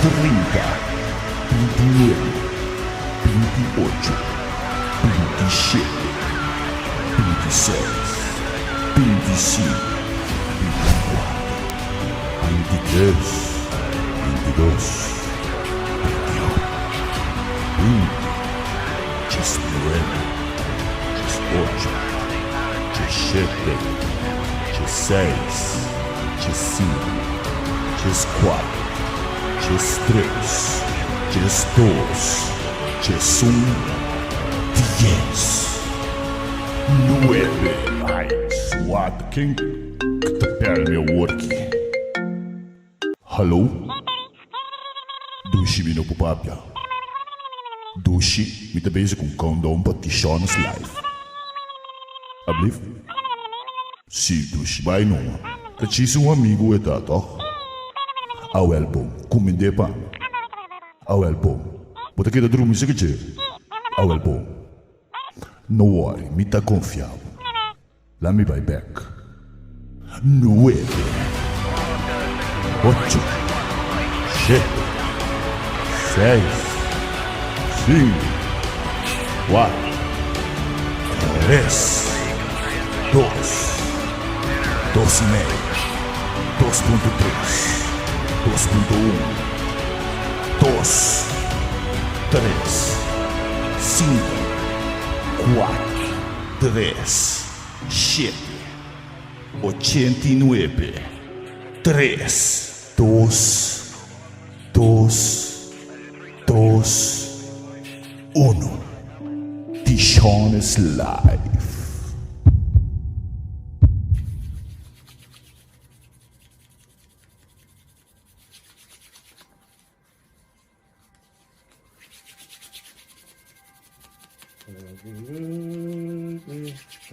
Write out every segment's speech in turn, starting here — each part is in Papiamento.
30, 29, 28, 27, 26, 25, 24, 23, 22, 21, 20, 19, 18, 17, 16, 15, 14, 13, 12, 11, 10, 9. Ai, suat, ken ta bel mi awor aki? Hallo? Dushi mi no por papia. Dushi, mi ta bezig ku un countdown pa Tishona's Life. Ablief? Si, dushi, bai numa. Ta chis un amigu e ta, toch? Awel bon, kumind'é pa mi. Awel bon, bo ta keda drumi si ke dje? Awel bon, no worry, mi ta konfia bo. La mi bai bek. Nuebe, ocho, shete, seis, sinku, kuater, tres, dos, dos i mei, 2.3, 2.1, dos, tres, sinku, kuater. Tres, shete, 89, tres, dos, dos, dos, uno. Tishones Live.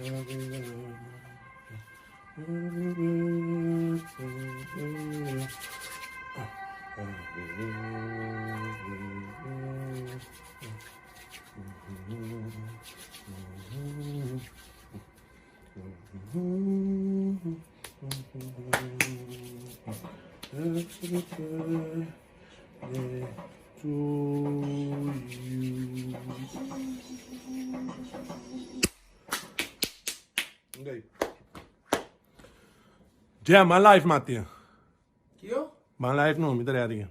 Happy birthday to you. Okay. Jam, man live Mati. Kio? Man live no, mi ta ready.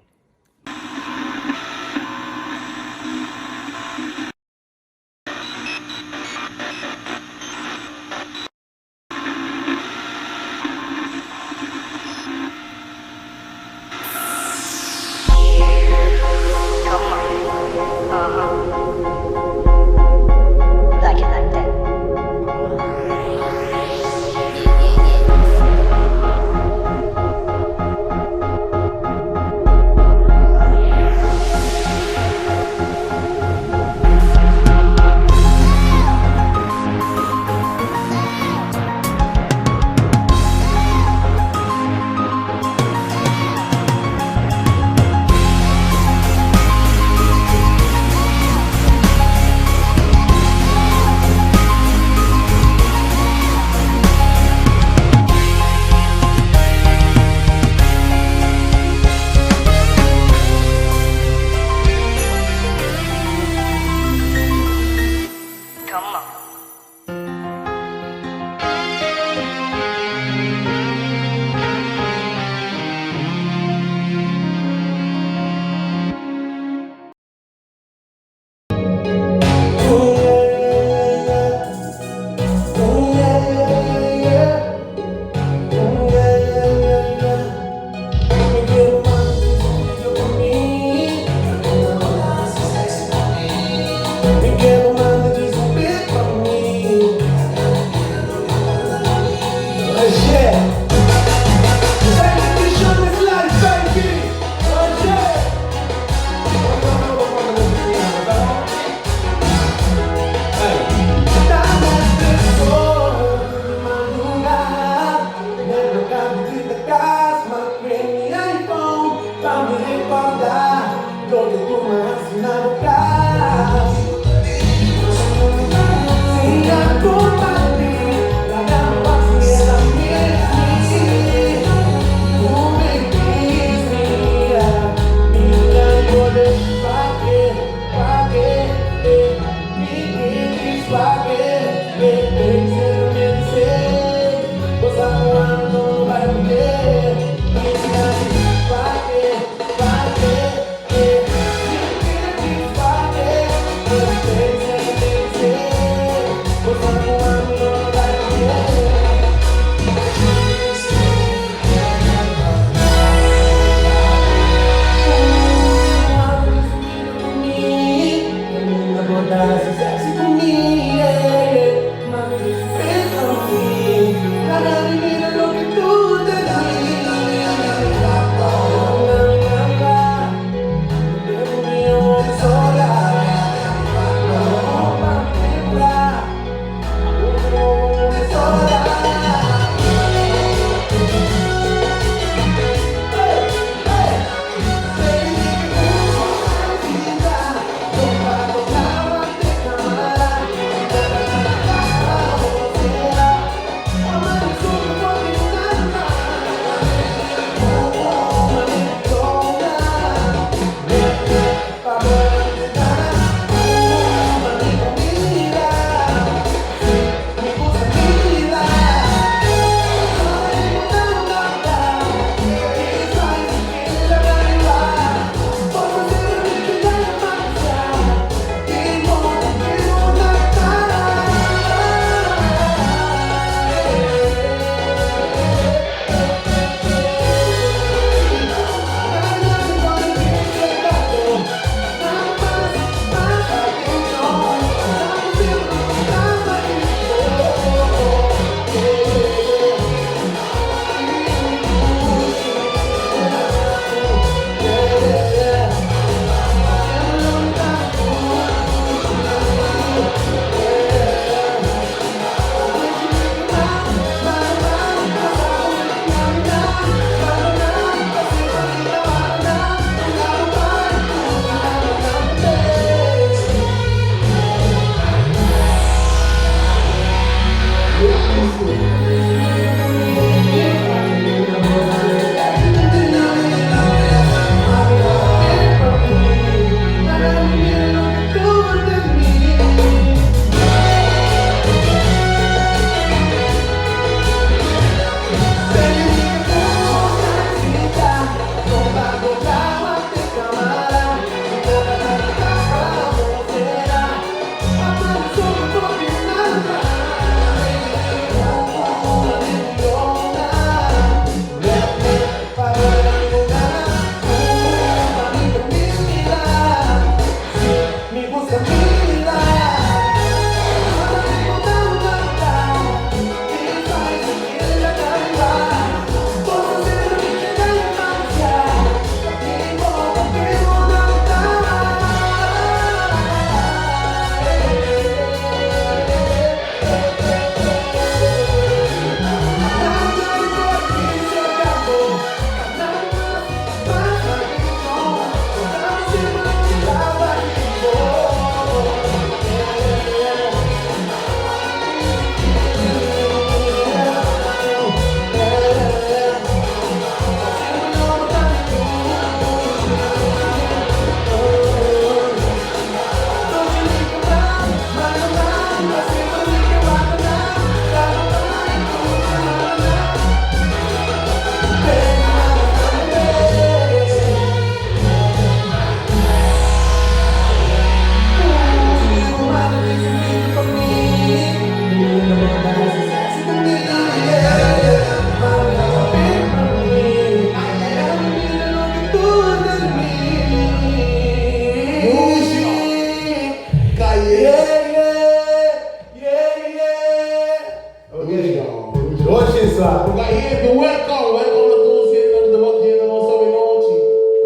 Oshi sa. Cayente, welcome, welcome na tur siendo cu ta bakiendo nos awenochi.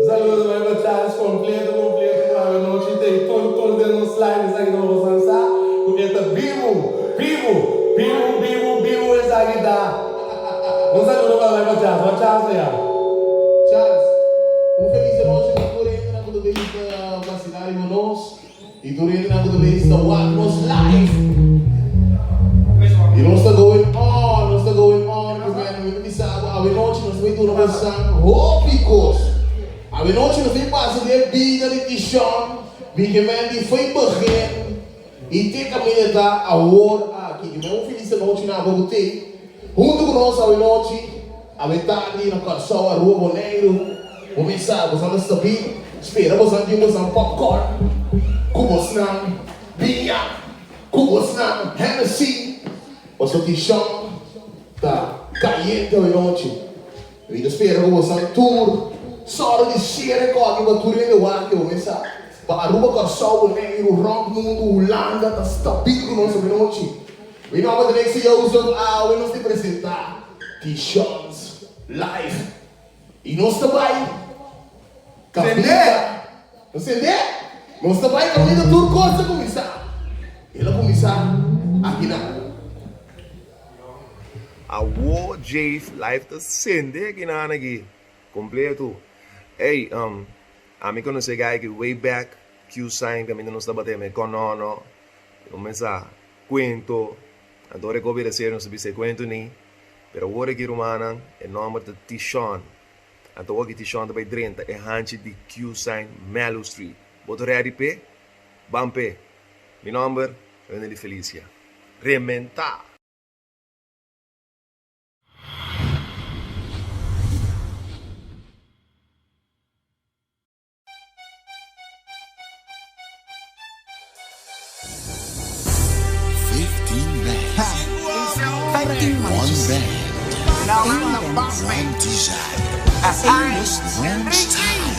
Saludo tambe pa Charles completo completo cu awenochi ta y tur tur den nos live esaki ta boso sa cu e ta bibu bibu bibu bibu bibu esaki ta. Un saludo pa tambe pa Charles, pa Charles aya. Charles, un feliz anochi pa tur hendenan cu ta bezig ta vacila riba nos. Y tur hendenan cu ta bezig ta wak nos live. Y nos ta going on, nos ta going on cu men. Mi ta bisa bo, awenochi nos ta bay duna bo san hopi cos. Awenochi nos ta bay pasa den e bida di Tishon, mi ke men di fo'i begin y te caminda ta awor aki. Ke men un feliz anochi na abo cu tey hunto cu nos awenochi, awe tardi na Corsou, Aruba, Boneiru. Bo mesa, bosan ta stabil, spera bosan tin bosan popcorn ku bosnan biña, ku bosnan Hennessy, pasobra Tishon ta kayente awenochi. Mi ta spera ku bosan tur sòru di sere kòki pa tur hende wak bo mesa, pa Aruba, Kòrsou, Boneiru, rònt mundu, Hulanda ta stabil ku nos awenochi. Mi nòmber ta Nexy Joseph, awe nos ta presentá Tishon's Life. I nos ta bai kaminda. Nos tende? Nos ta bai kaminda tur kos ta kuminsá. El a kuminsá akinan. Awo Jave live ta sende akinan aki completo. Ey um ami conoce guy aki way back Q sign caminda nos tabata me conono cuminsa cuento anto ora e cobira serio nos ta bisa e cuento ni. Pero awor aki rumannan, e nomber ta Tishon. Anto awor aki Tishon ta bai drenta e hanchi di Q-Sign Mellow Street. Bo ta ready p'e? Ban p'e! Mi nomber, Renely Felicia. Rementá! 15 men, one band, one desire, one style.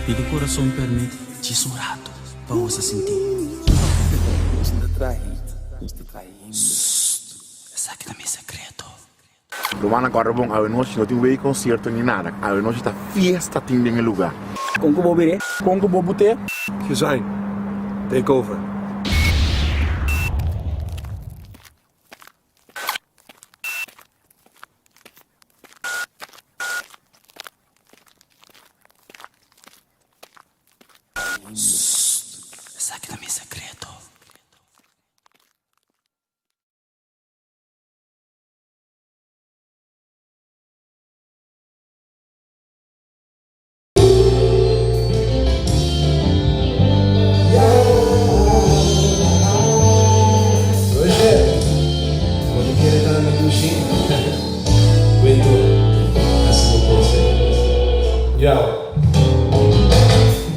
Pidi kurason permit djis un ratu pa gosa sinti. Sst, esaki ta mi sekreto. Rumannan kòrda bon, awenochi no tin wei konsierto ni nada, awenochi ta fiesta tin den e lugá. Kon ku bo bir'é? Kon ku bo but'é? Design, take over. Sst, esaki ta mi sekreto. Oye, bo ta kere ta na dushi? Cuento, hasi bo cos eh. Yao.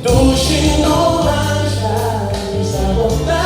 Dushi no lansha, sa bo ta.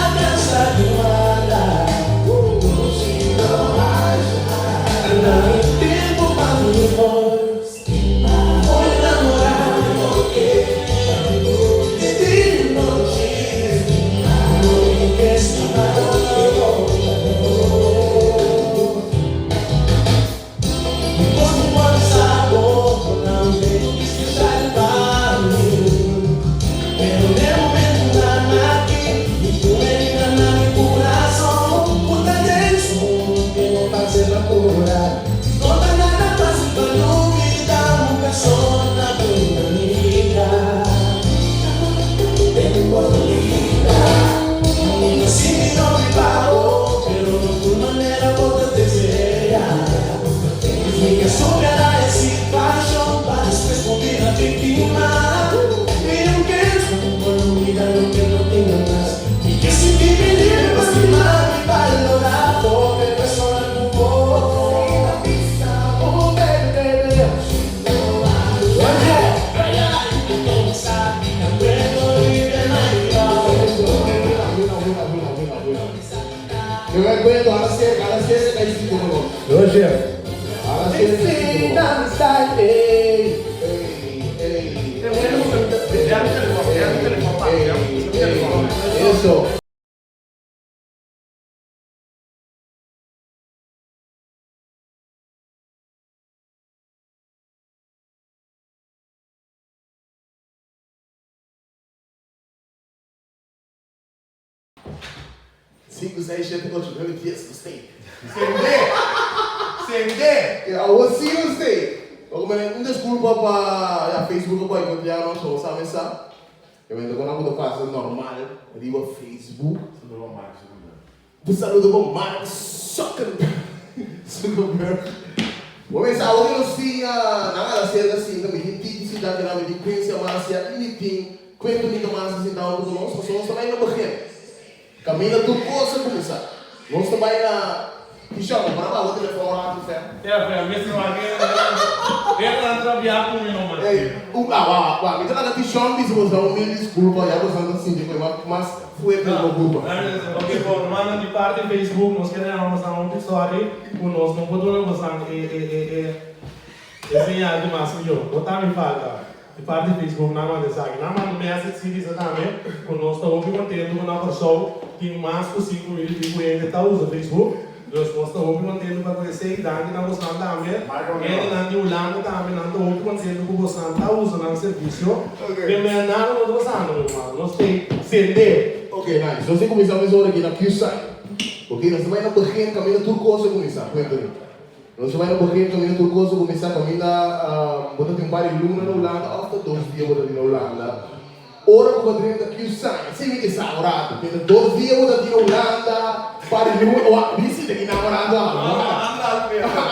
Yo me cuento, ala cerca, ala cerca ta sinti como nos. Roger. Ala cerca ta sinti como nos. Ey, ey, ey. Ey, ey, eso. Sinku, seis, shete, ocho, nuebe, dies, nos tei. Sende! Sende! E awor si nos tei. Lo ku menen un deskulpa pa ya Facebook a boicotea nos, bo sa mesa. E mester kon nan ku ta fasi normal riba Facebook. Saludo pa Mark Zuckerberg. Un saludo pa Mark Zuckerberg. Zuckerberg. Bo mesa awor ku nos tin nan a la serka sinta mi tin Titi sinta akinan, mi tin Quincy Amasia i mi tin Cuento mi ta mas a sinta hunto cu nos, pasobra nos ta bai na begin. Caminda tur cos a cuminsa. Nos ta bai na Tishon, bo por a baha bo telefon un rato, fam? Ya, fam, mi estima aki e nan ta bia cu mi no mas. Ey, un, ah, wak, wak, mi ta laga Tishon bisa boso un mil disculpa, ya boso ta sinti cu e mas fuerte den bo culpa. Ok, bon, rumannan, di parti Facebook, nos kere yama boso un sorry cu nos no por duna boso e, e, e, e, e señal di mas miyo. Bo ta mi falta. Di parti Facebook nan manda esaki. Nan manda message si bisa tambe ku nos ta hopi kontentu ku na Kòrsou tin mas ku 5000 i piku hende ta usa Facebook. Dus nos ta hopi kontentu pa ku esei. Danki na bosnan tambe. Hendenan di Hulanda tambe nan ta hopi kontentu ku bosnan ta usa nan servisio. Primer nada no ta pasando mi ruman. Nos tei sende. Ok nice. Nos tin kuminsá mesora aki na Q-site. Ok nos ta bai na begin kaminda tur kos a kuminsá. Kuenta mi. Nos ta bai na begin kaminda tur kos a kuminsá, kaminda bo ta tin un par di luna na Hulanda òf ta dos dia bo ta tin na Hulanda. Ora ku bo a drenta Q-Sign, si mi ke sa un ratu, ke ta dos dia bo ta tin na Hulanda, par di luna, wak, mi si ta inamorado awe, wak.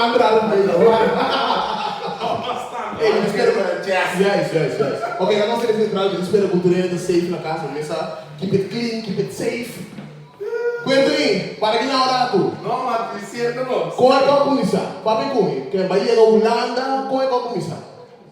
Anderhalf mes, wak. Ey, mi ta spera ku, juist, juist, juist. Ok, laga nos sali sentral, mi ta spera ku tur hende ta safe na kas, mi mesa keep it clean, keep it safe. Quentin, para ki na ora tu? No, ma di cierto no. Kon e por cuminsa? Papia cu mi. Ken bai yega Hulanda, kon e por cuminsa?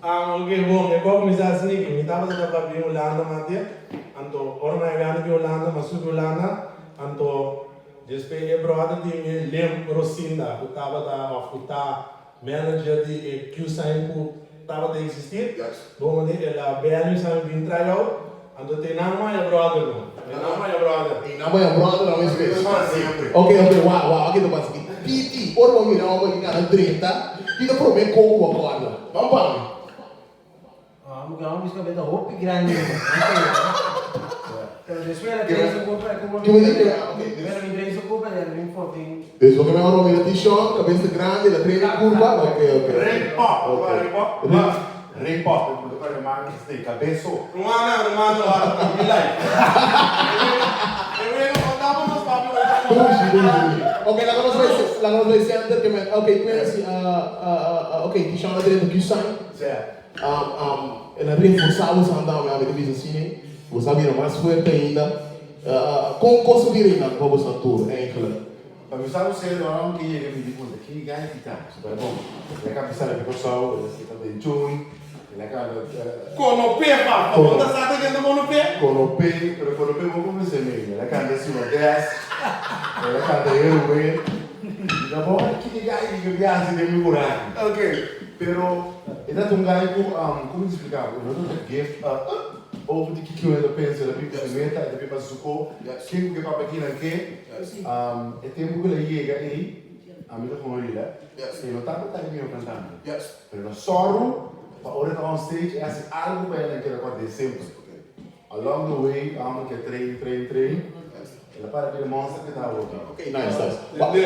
Ah, ok, bon, e por cuminsa asina aki. Mi tabata ta pa bin Hulanda mate, anto ora mi a yega di Hulanda, mi a subi Hulanda, anto despues e brother di mi, Lim Rosinda, cu tabata of cu ta manager di e Q-Sign cu tabata existi, bon, el a bel mi sa mi bin try out. Anto te nan maya brother no. Te nan maya brother. Te nan maya brother no mes bes. Ok ok wak wak wak kita pasa aki. Titi ora bo mira homber ki kana drenta ki ta prome ko ku bo korda. Ban pa mi. Ah mi gama mis kabes ta hopi grandi no. Pero despues el a trae su culpa el culpa mi Pero mi trae su culpa el mi fotin. Des bo ke me ora bo mira Tishon kabes ta grandi el a trae mi culpa ok ok. Ring pop ring pop. Ring pop, e por man este cabeso. Rumana, rumana, wak, mi like. E wega contamos nos papi hoy ta Dushi, dushi, dushi. Ok, laga nos bai, laga nos bai center ke men, ok, Quincy, ok, Tishon a drenta Q-Sign. Sea. El a reforsa bo san tambe, ami ta bisa asina, bo sa bira mas fuerte ainda. Kon kos a bira einan pa bo san tur, eigenlijk? Pa mi sa ku serio ora mi ke yega mi di punta ki gai ki ta super bon el a kapisa riba Kòrsou el a seta den tune el a kaba Konopé papa bo ta sa ta kende konopé? Konopé pero konopé bo por pensé mi el a kanta Suma Gas el a kanta Heroe mi ta bon ki gai ki ke biaha den mi kuraki pero e ta un gai ku komo mi ta splika bo e no ta gift Over di kiko e ta pensa, e ta bin ku su meta, e ta bin pa su ko, ken ku ke papia kinan ke, e tempu ku el a yega ei, ami ta gewoon relax, e no tabata e miho kantante, pero el a sòru pa ora e ta on stage e hasi algu pa e nan keda kòrd'é semper. Along the way, e hòmber ke train, train, train, el a para bira monster ke ta awor. Ok, nice, nice.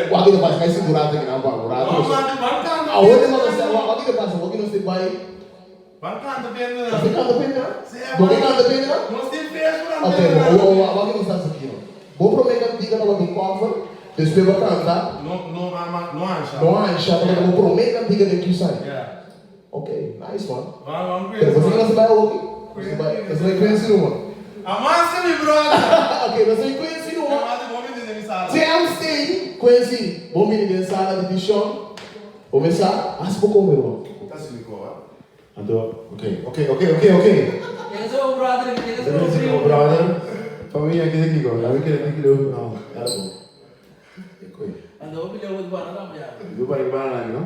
Wak ta pasa, kai sigurante kinan pa un rato. Awor wak ta pasa, wak nos ta bai. Ban kanta pende nan. Nos tin kanta pende nan? Bo ke kanta pende nan? Nos tin fees ku nan Ok, pende nan. bo wak nos dansa aki no. Bo prome kantika tabata un cover, despues bo kanta. No, no, ama, no ansha. No ansha tabata bo prome kantika den Q-Sign. Yeah. Ok, nice man. Ban, ban Pero Quincy bo man. nos ta bai awoki? Nos ta bai, nos ta bai Quincy numa. Amase mi brother. Ok, nos ta bai Quincy numa. Amase bo bini den mi sala. Jam stay, Quincy, bo bini den sala di Dishon. Bo mesa, hasi bo come ruman. Ta si mi koba. Anto, ok, ok, ok, ok, ok. Kende su bo brother, kende su bo primo. Brother, famia, kende kiko? Laga mi kere kiko, no, era bon. Ando hopi leu di bana tambe ya. Yo bari bana no?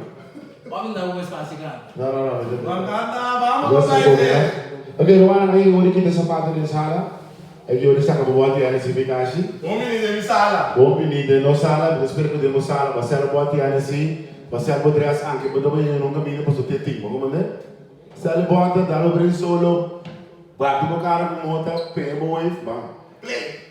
Bami na un espacio canta. No no no. Ban canta, vamos Dos con secondo. Ok, Ruana, aí eu kita sapato den sala. Aí eu saka bo ti ana si bikashi. Bom menino den sala. Bom menino den no sala, pero espero que den sala, ba sala bo ti ana si, ba sala bo dress anche, bo dobo nunca camino paso te ting, como ne? Sala bota, dalo brin solo. Bati bo cara com mota, pega bo wave, ba. Play.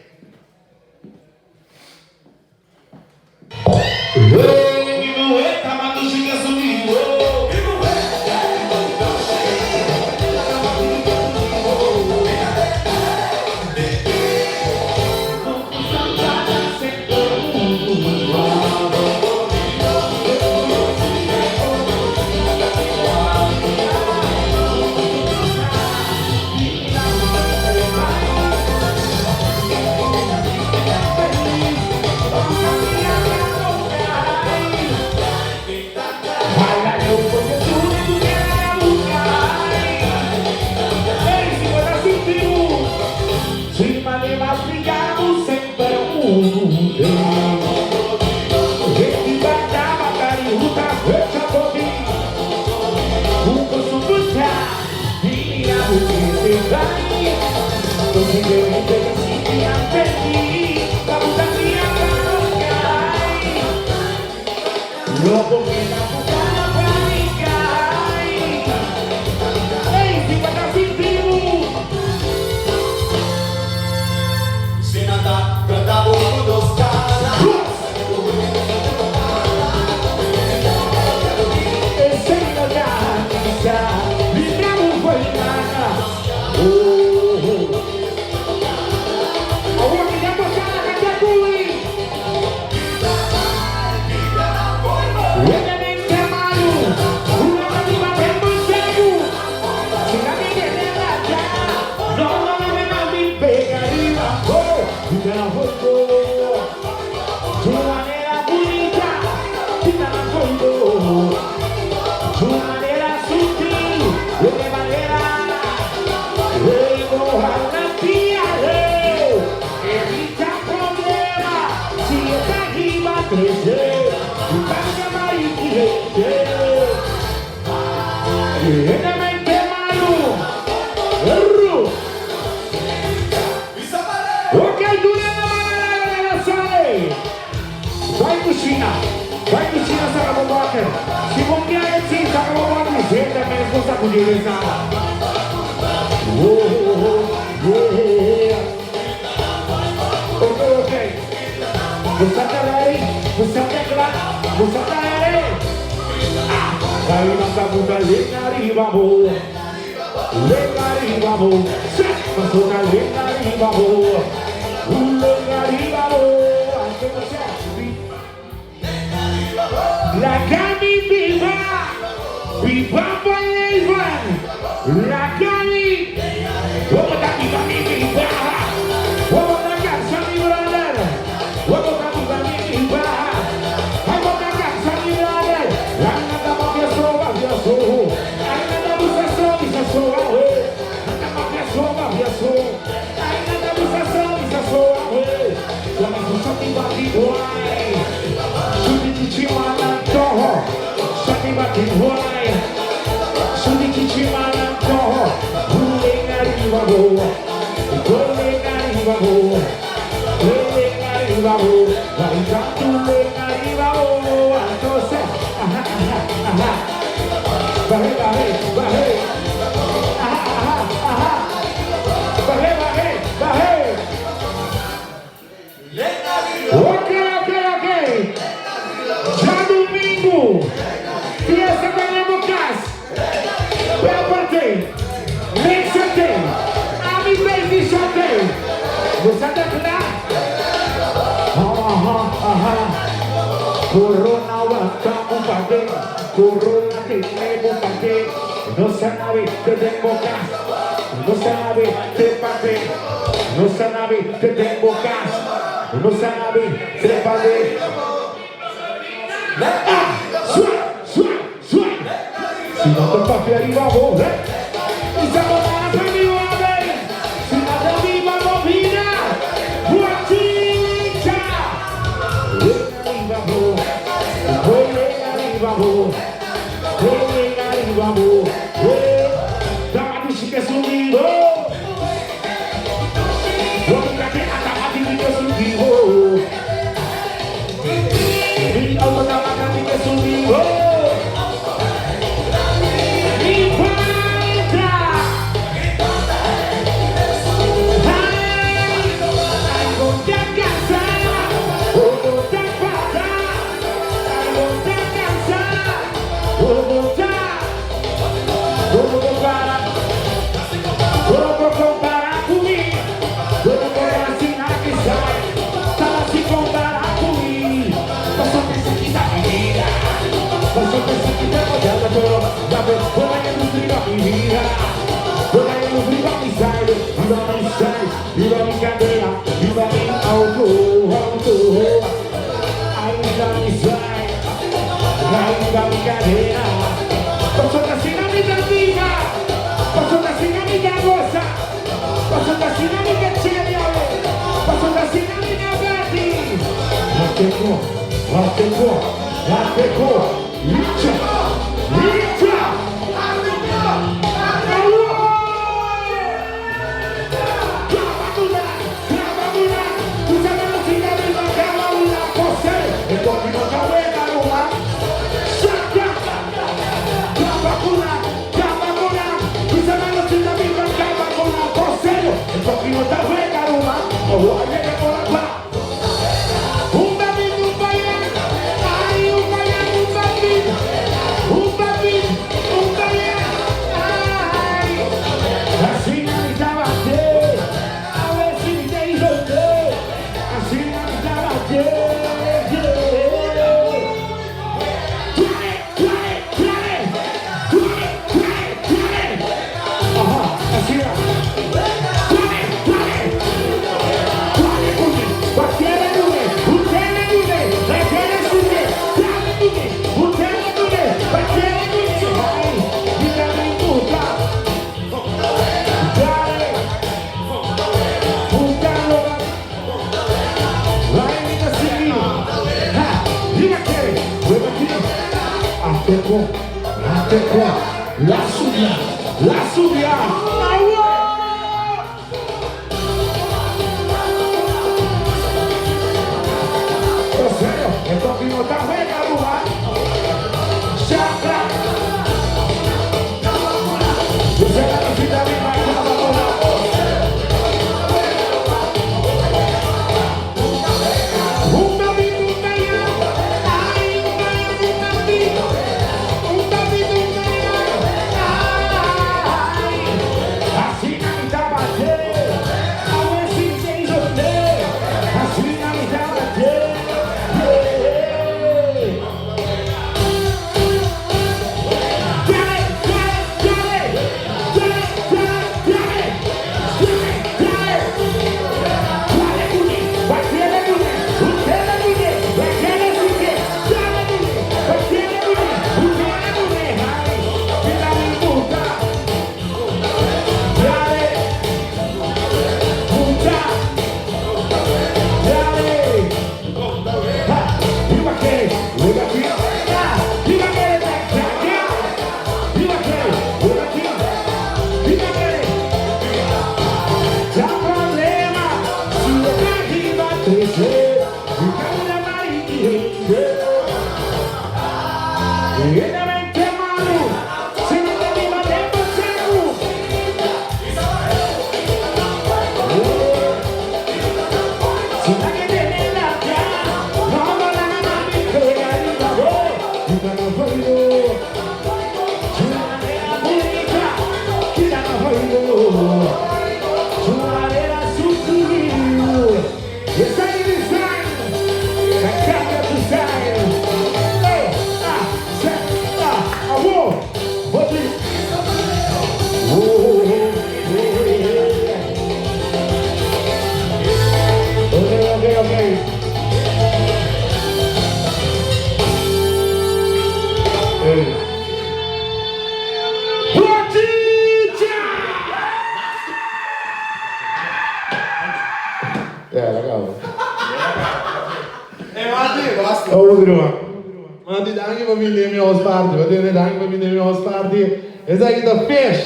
Mati danki pa bini den mi house party. Bo tende danki pa bini den mi house party. Esaki ta fish,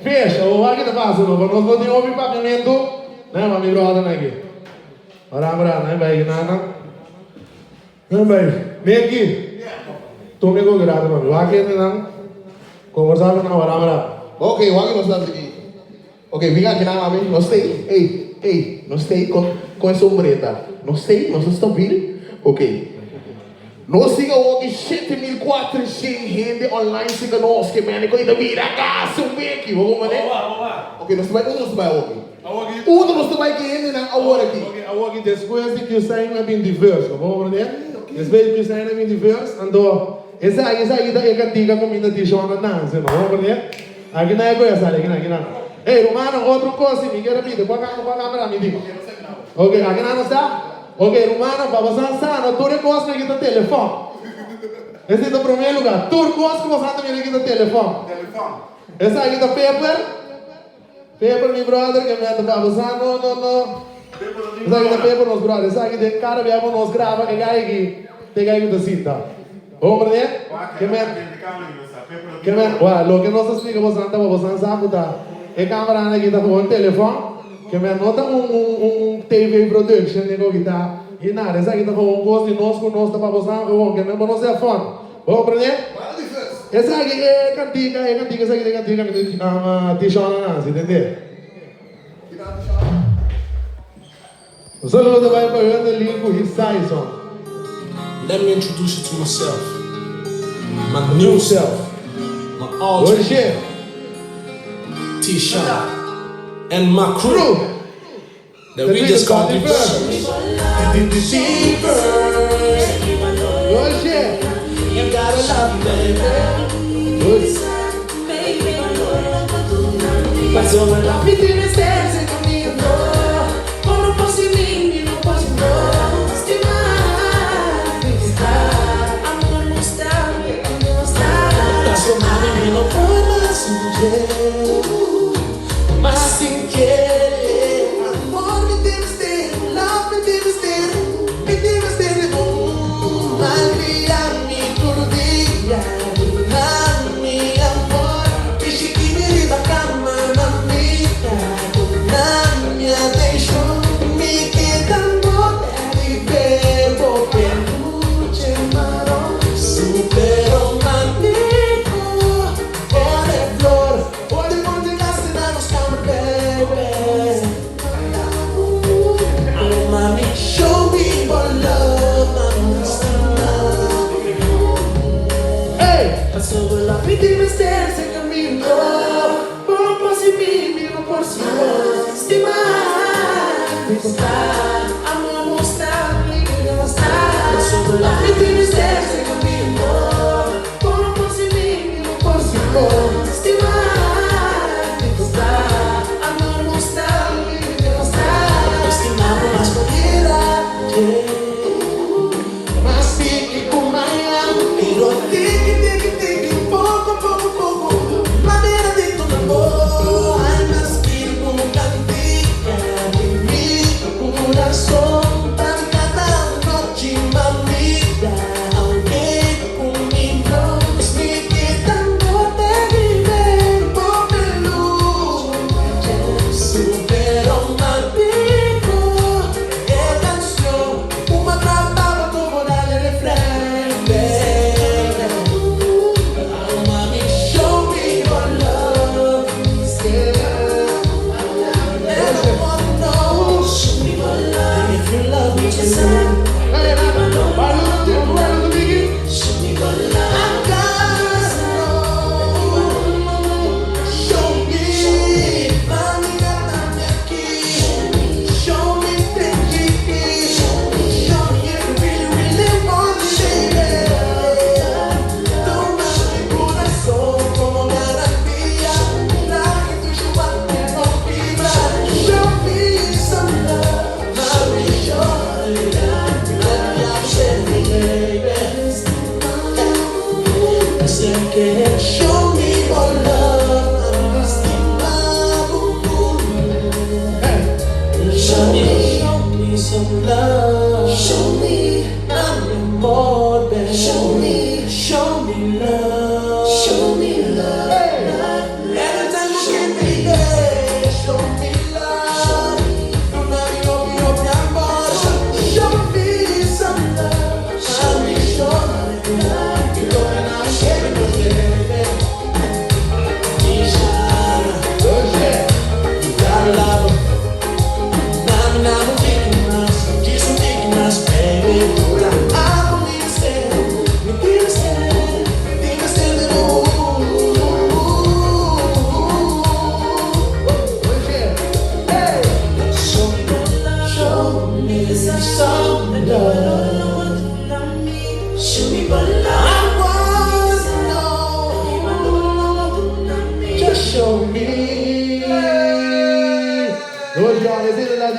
fish. Awor wak ki ta pasa no, pa nos no tin hopi papiamentu. Nan pa mi brothernan aki. Ora ora nan bai nana. Nan bai. Neki. Tuma e koki rato pa mi. Wak hendenan. Kombersá ku nan ora ora. Ok, wak ki nos ta hasi aki. Ok, bin aki nan mami, nos stay, ey, ey, nos stay con con e sombreta, nos stay, nos ta stabil, ok. Nos tin awoki 7400 hende online siga nos, ke mene ku ta bira kas un beki, bo comprende? Ok, nos ta bai, unda nos ta bai awoki? Unda nos ta bai ku e hendenan awor aki? Ok, awoki despues di Q-Sign a bin di verse, bo comprende? Despues di Q-Sign a bin di verse, anto esaki, esaki ta e kantika ku mi ta Tishon a dansa, bo comprende? Aki nan e koe a sali, aki nan, aki nan. Ey, rumannan, otro kos si mi kier a pidi, kua kama, kua kamera mi tin? Ok, aki nan nos ta? Ok, rumannan, pa bosan sa, no tur e kosnan aki ta telefòn. Esei ta promé lugá. Tur kos ku bosan ta mira aki ta telefòn. Esaki ta Pepper. Pepper mi brother ke meta pa bosan no no no. Esaki ta Pepper nos brother. Esaki den kada bia ku nos graba e gai aki ta e gai ku ta sinta. Bo komprendé? Ke men ke men wak loke nos ta splika bosan ta pa bosan sa ku ta e kameranan aki ta gewoon telefòn. Ke men no ta un un un TV production ni koki ta i nada. Esaki ta gewoon kos di nos ku nos ta pa bosan gewoon. Ke men bo no sea fòn. Bo komprendé? Esaki e kantika, e kantika, esaki ta e kantika mi ta Tishon a nasi, tende? Un saludo ta bai pa Hunderly ku Hisaison. Let me introduce you to myself, my new self, my alter ego, Tishon, and my crew that we just call the Birds. You gotta love me, baby.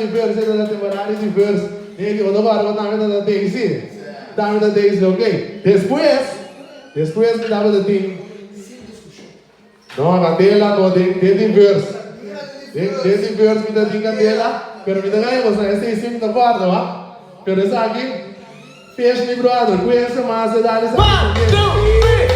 di verse, e ta temporada di verse. Negi, bo ta guarda ku tambe ta Daisy. Tambe ta Daisy, ok. Despues, despues mi tabata tin. No, candela no, den den di verse. Den den di verse mi ta tin candela, pero mi ta gaña boso, esei si mi ta guarda, wa. Pero esaki, fish mi brother, cuense mas edad esaki también.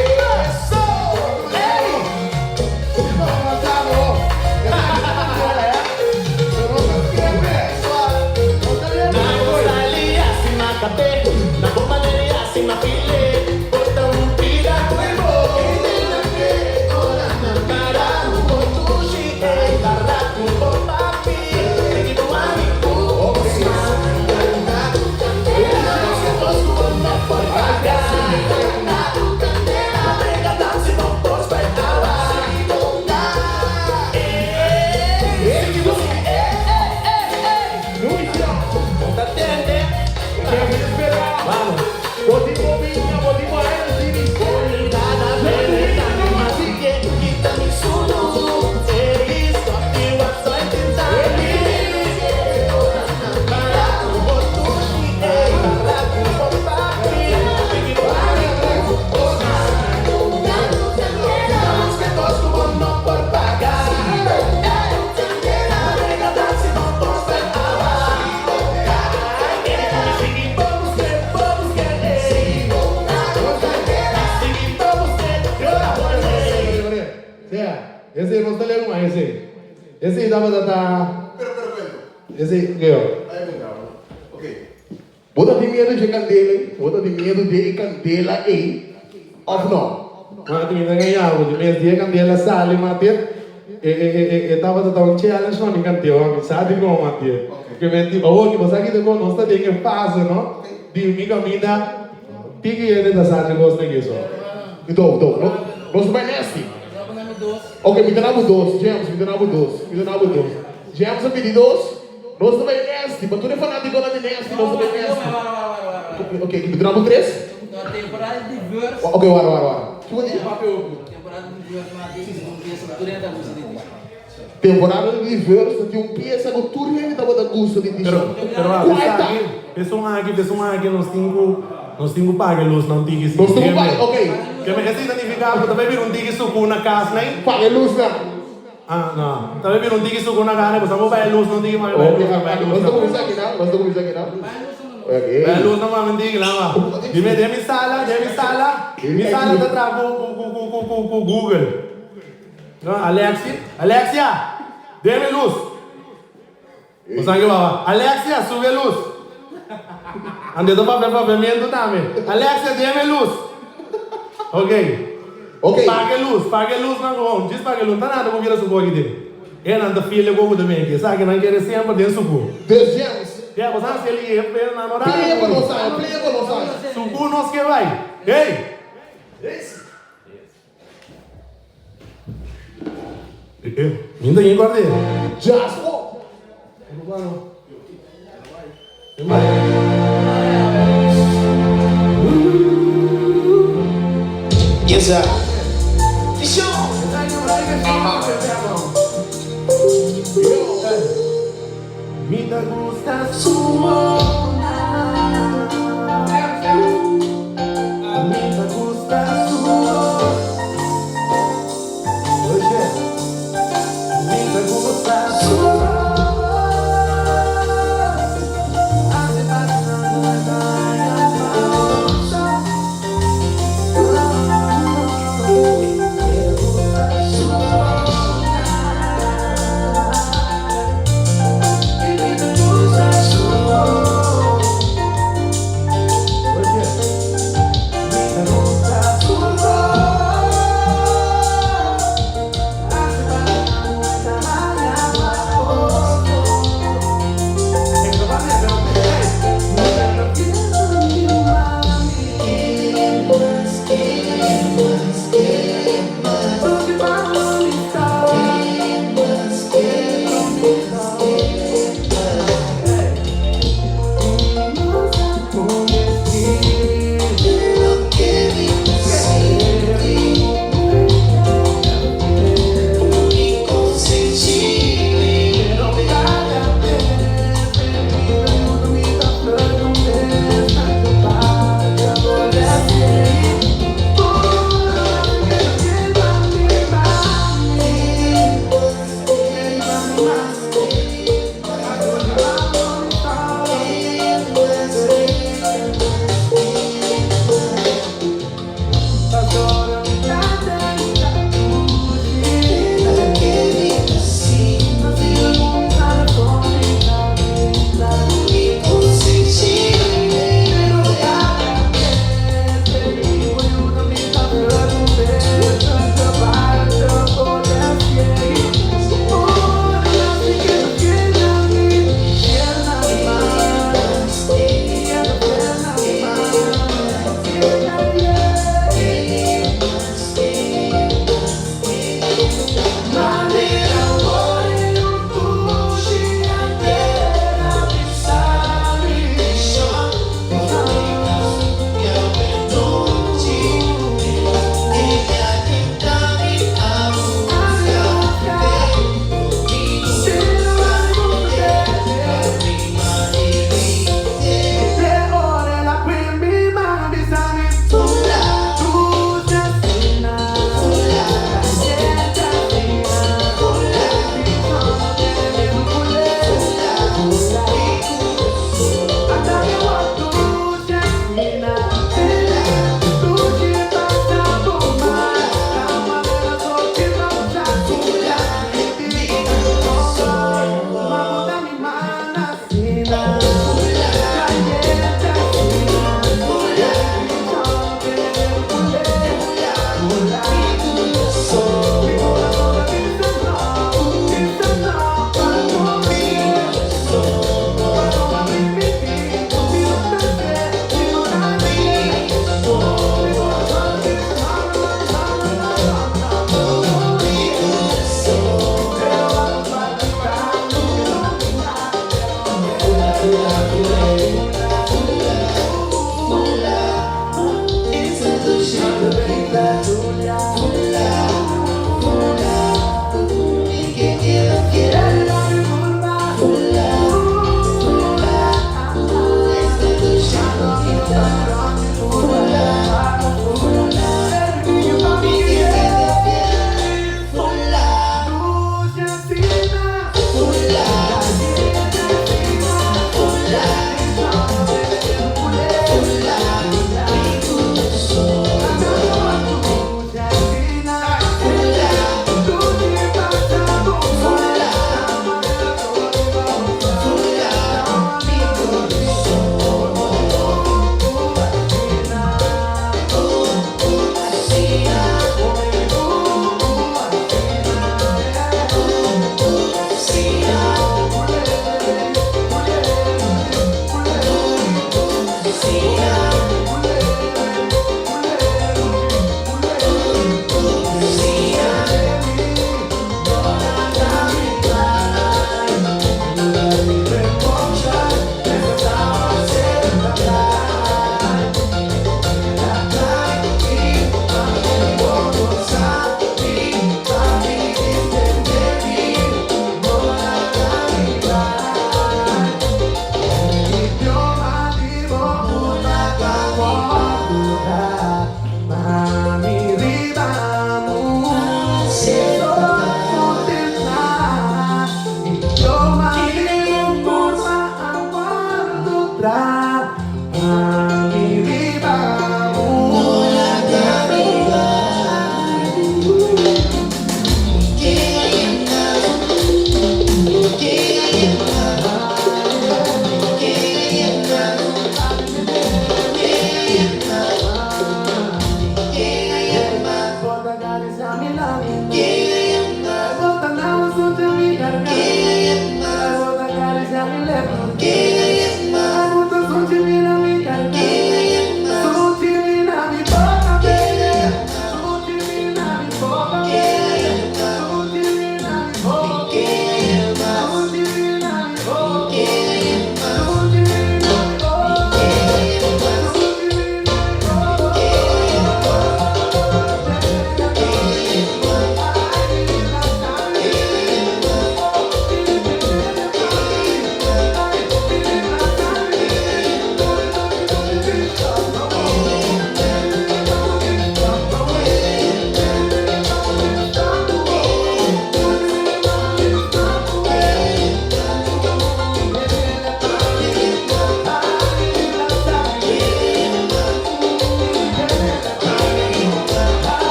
Sea, esei nos ta leu mas esei. Esei tabata ta. Pero, pero, pero. Esei, keo? Ay, mi bravo. Ok. Bo ta tin miedu dje kandela ei? Bo ta tin miedu dje e kandela ei òf no? Mati, mi ta gañá bo. Di mes dia kandela sali, mati, e, e, e, e, e tabata ta un challenge pa mi kanteo. Mi sa dikon, mati. Ke men di, awor ki bo sa ki dikon nos ta den e fase, no? Di mi kaminda. Tiki hende ta sa dje kos den eso. Do, do. No, nos ta bai nasty. Ok, mi ta na bo dos, James, mi ta na bo dos, mi ta na bo dos. James a pidi dos, nos ta bai nasty. Pa tur e fanaticonan di nasty, nos ta bai nasty. Ok, mi ta na bo tres. Ok, wara, wara, wara. Kiko di? Temporada di verse ta tin un piesa ku tur hende tabata gusta di Pero, Tishon. pero a Kua bisa ta? aki, esun aki, esun aki nos tin ku, nos tin ku paga e lusnan un tiki si. Nos tin ku paga, ok. Ke me esei ta nifiká ku ta bai bira un tiki suku na kas nai? Paga e lusnan. Ah, no. Ta bai bira un tiki suku na kas nai, pasobra bo paga e lusnan un tiki, mami paga e Ok, lusnan, paga e nos ta lusnan. kuminsá aki nan, nos ta kuminsá aki nan. Ok. Paga e lusnan mami un tiki lan, ma. Dime, den mi sala, den mi sala, mi sala ta traha ku, ku, ku, ku, ku, ku Google. No, Alexia, Alexia, deme luz. Bo sa ke baba? Alexia, sube e luz. Ande ta papia papiamentu tambe. Alexia, deme luz. Ok. Ok. Paga e luz, paga e luz nan gewoon. Djis paga e luz. No ta nada ku bira suku aki den. E nan ta feel e gogo ta bin aki. Esaki nan kere semper den suku. Dus James. Ya, bo sa hasi el i e pero nan no rara Play ku pa mi. nos aña, play pa nos aña. Suku nos ke bai. Hey! Mi ta guarde. Just walk. Yes sir. Mi ta gusta su mona. Mi ta gusta su voz. Oye, mi ta gusta su voz. Hace falta una pausa. Mi ta gusta su voz. Mi ta gusta su voz.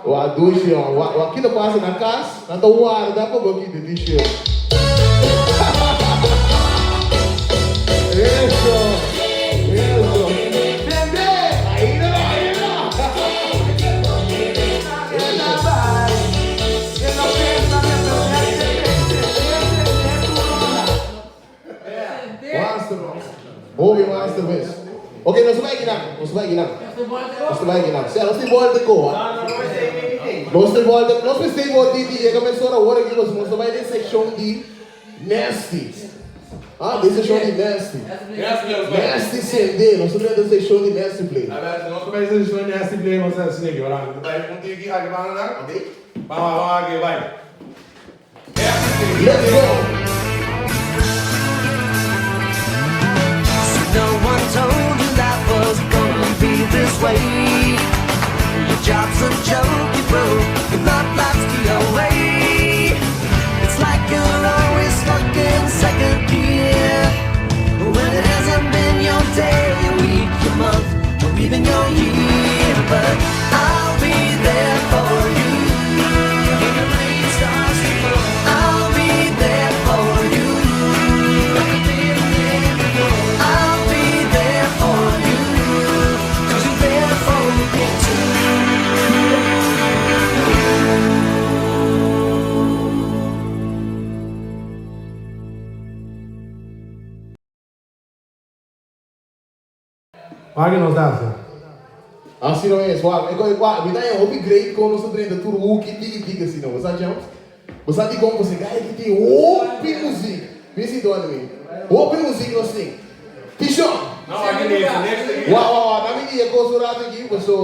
Wak dushi yon. Wak wak kiko pasa na kas, nan ta warda pa bo kita di show. Eso. Eso. Ahí no, ahí no. Master, Hopi master mes. Ok, nos bai kinan, nos bai kinan. Nos bai kinan. Sea, nos tin bolta ko, ha. Nos tin bolta, nos mester bolta di yega mesora awor aki nos nos ta bai den sekshon di nasty. Ah, den sekshon di nasty. Nasty sende, nos ta drenta sekshon di nasty play. Nos ta bai den sekshon di nasty play, nos ta hasi aki, ora. Nos ta bai un tiki aki banda nan. Ok. Vamos, vamos aki, bai. Let's go! No one told you life was gonna be this way. Your job's a joke, you broke, your love life's the away. It's like you're always stuck in second gear. When it hasn't been your day, your week, your month, or even your year. But I'll be there for you. When the rain starts to fall, I'll be there for you. I'll be there for you. 'Cause you're there for me too. Wak nos ta hasi. Asina mes, wak, e ko, wak, mi ta haña hopi great kon nos ta drenta tur hoeki tiki tiki asina, bo sa James? Bo sa dikon ku gai aki tin hopi muzik, mi si dònde mi, hopi muzik nos tin. Tishon! Wak, wak, wak, nan mi di e kos un rato aki, paso.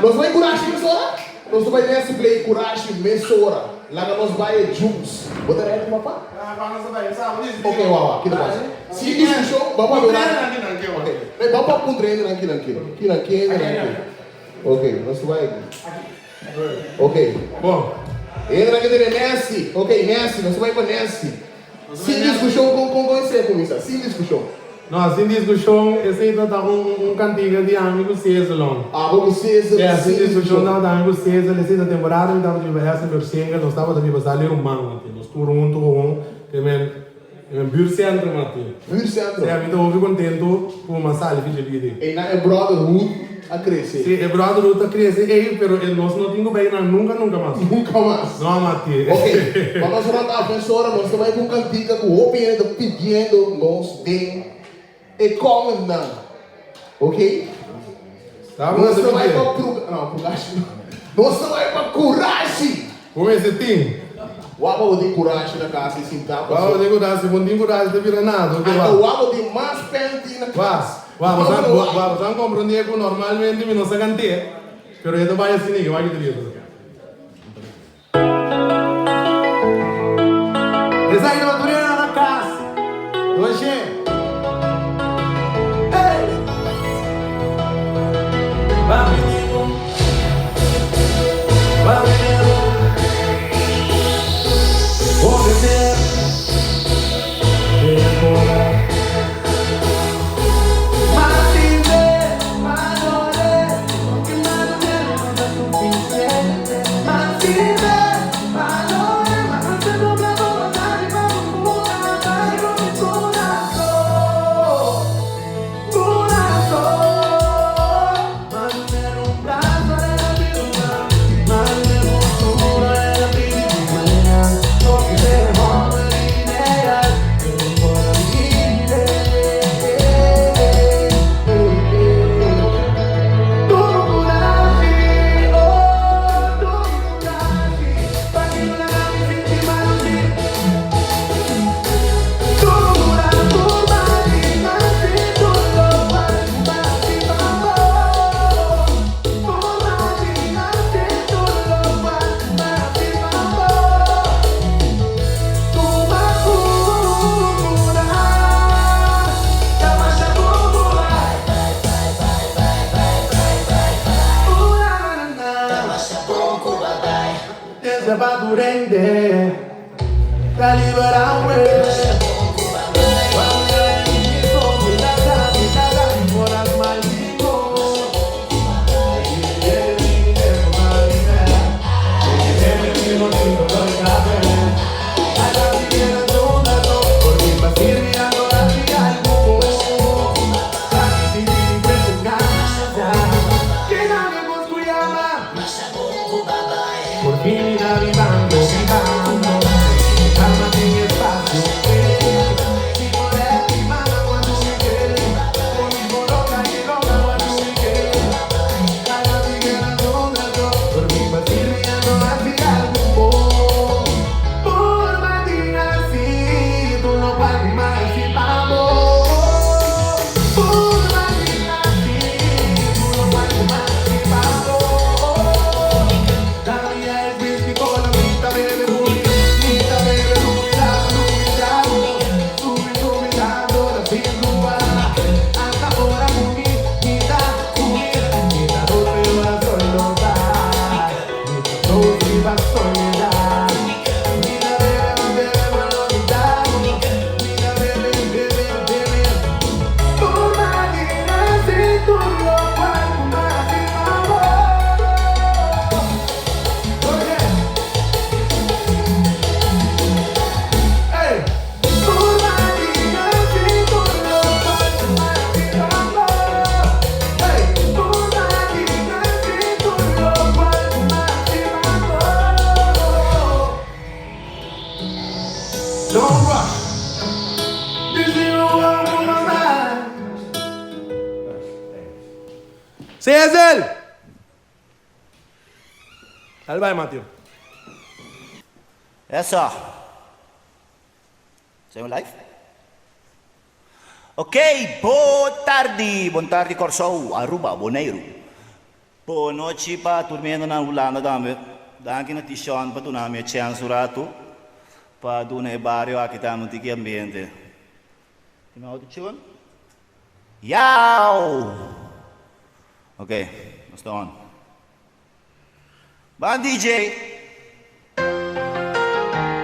Nos bai Kurashi mesora? Nos ta bai Nancy Play Kurashi mesora. Laga nos bai e juice. Bo ta ready papa? Ok wawa wa kita pasa. Sin discusion ba pa dura. Ok nee ba pa puntra hende nan kinan ke. Kinan ke hende nan ke. Ok nos ta bai aki. Ok. Hende nan ke tene Nancy. Ok Nancy nos ta bai pa Nancy. Sin discusion con con con esey a cuminsa? Sin discusion. No, sin discusion esey ta ta un un cantica di ami cu Cezalon. Abo cu Cezal, Yeah, sin discusion tabata ami cu Cezal, esey ta temporada mi tabata biba Hessenburg Single, nos tabata biba Sali Ruman mati, nos tur hunto gewoon te men te men buurtcentrum mati. Buurtcentrum. Sí, mi ta hopi contento cu mi a sali ficha bida. Eynan e brotherhood a crece. Sí, e brotherhood a crece ey, pero e nos no tin cu bay nan nunca nunca mas. Nunca mas. No, mati. Ok, pa nos rond af mesora nos ta bay cu un cantica cu hopi hende ta pidiendo nos den e commentnan. Ok? Sa bo Nos ta ta bay pidi? pa pruga, no, prugashi no. Nos ta bai pa kurashi! Bo mester tin. Wak bo tin kurashi na kas i sinta paso. Wak bo tin kurashi, bo no tin kurashi ta bira nada, oke wak. Anto wak bo tin mas penti na kas. Wak, wak, bo sa, bo sa komprondé ku normalmente mi no sa kant'é, pero e ta bai asina aki, wak ki ta bisa. Esaki ta Maturena na kas. Oye. Hey! Ba menino. Ba menino. Vou beber. Agora. Cecil! Dal bai, Matthew. Eso. Zijn we live? Ok, bon tardi, bon tardi Kòrsou, Aruba, Boneiru. Bon nochi pa tur miembro na Hulanda tambe. Danki na Tishon pa duna mi e chèns un ratu pa duna e bario aki tambe un tiki ambiente. Tin mi auto tune? Yao! Ok, nos ta on. Ban DJ!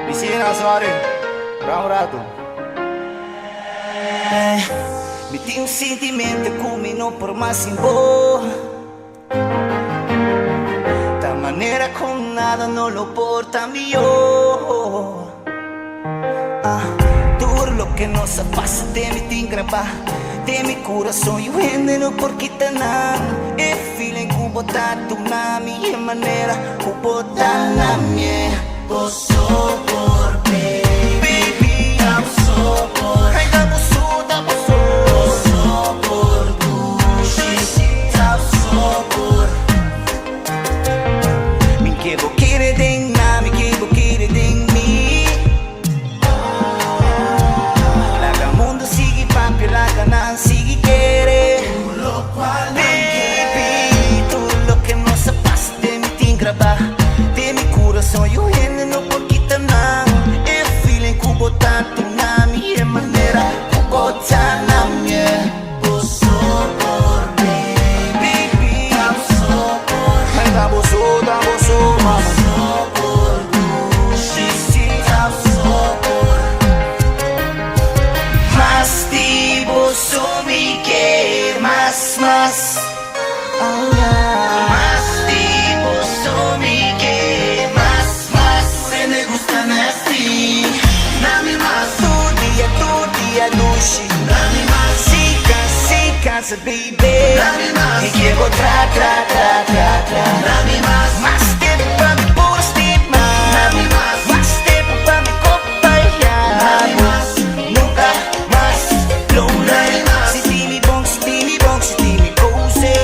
Piscina, sorry. Dura un rato. Mi tin un sintimento ku mi no por mas sin bo. Ta manera ku nada no lo por ta mihó. Ah, tur loke nos a pasa den mi tin grabá den mi kurason yu hende no por kita nan. E feeling ku bo ta duna mi e manera ku bo ta na mi. Bo so por baby, abo so por. Ay, ta bo so, ta bo so. Bo so por dushi, ta bo so por. cansa baby Mi ke bo tra tra tra tra tra Mas tempo pa mi por stima Mas tempo pa mi compaña bo Nunca mas lonely Sinti mi bon, sinti mi bon, sinti mi cozy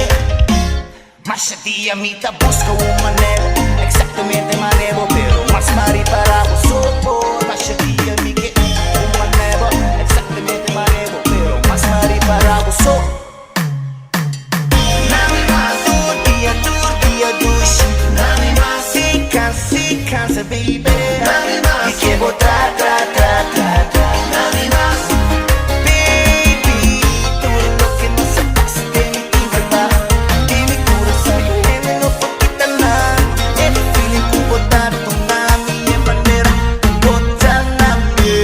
Masha dia mi ta busca un manera Exactamente manebo Pero mas mari para bo so por Masha dia mi ke un manebo Exactamente manebo Pero mas mari para bo so Tur dia, tur dia dushi Si cansa, si cansa baby Mi ke bo tra, tra, tra, tra, tra Baby, tur loke nos a pasa den mi inverba Den mi kurason ku hende no por kita nan E feeling ku bo ta duna mi E manera ku bo ta na mi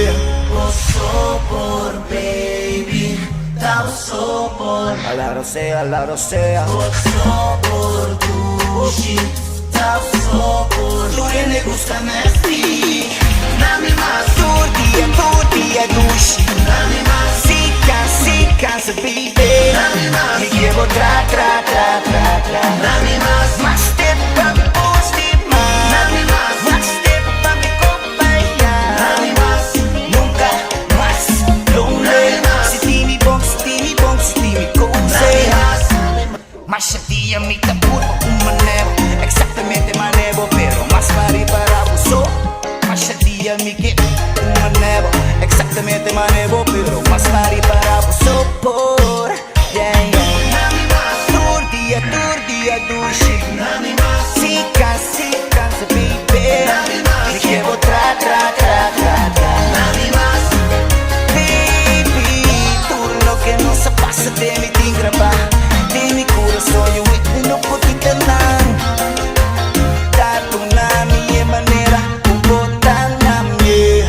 Bo so por baby, ta bo so por A la rosea, a la rosea Bo so por dushi, ta bo so por Tur hende gusta nasty Tur dia, tur dia dushi Si cansa, si cansa baby Mi ke bo tra, tra, tra, tra, tra Mas tempo pa mi por stima Mas tempo pa mi compaña Nunca mas lonely Sinti mi bon, sinti mi bon, sinti mi cozy Masha dia mi ta purba un manera Exactamente manebo Pero mas mari para bo so Masha dia mi ke un manebo Exactamente manebo Pero mas mari para bo so por Yeah, yeah Tur dia, tur dia dushi Si cansa, si cansa baby Mi ke bo tra, tra, tra, tra, tra Baby, tur loke nos a pasa den mi tin grabá Den mi kurason yu wit no por kita nan Ta duna mi e manera ku bo ta na mi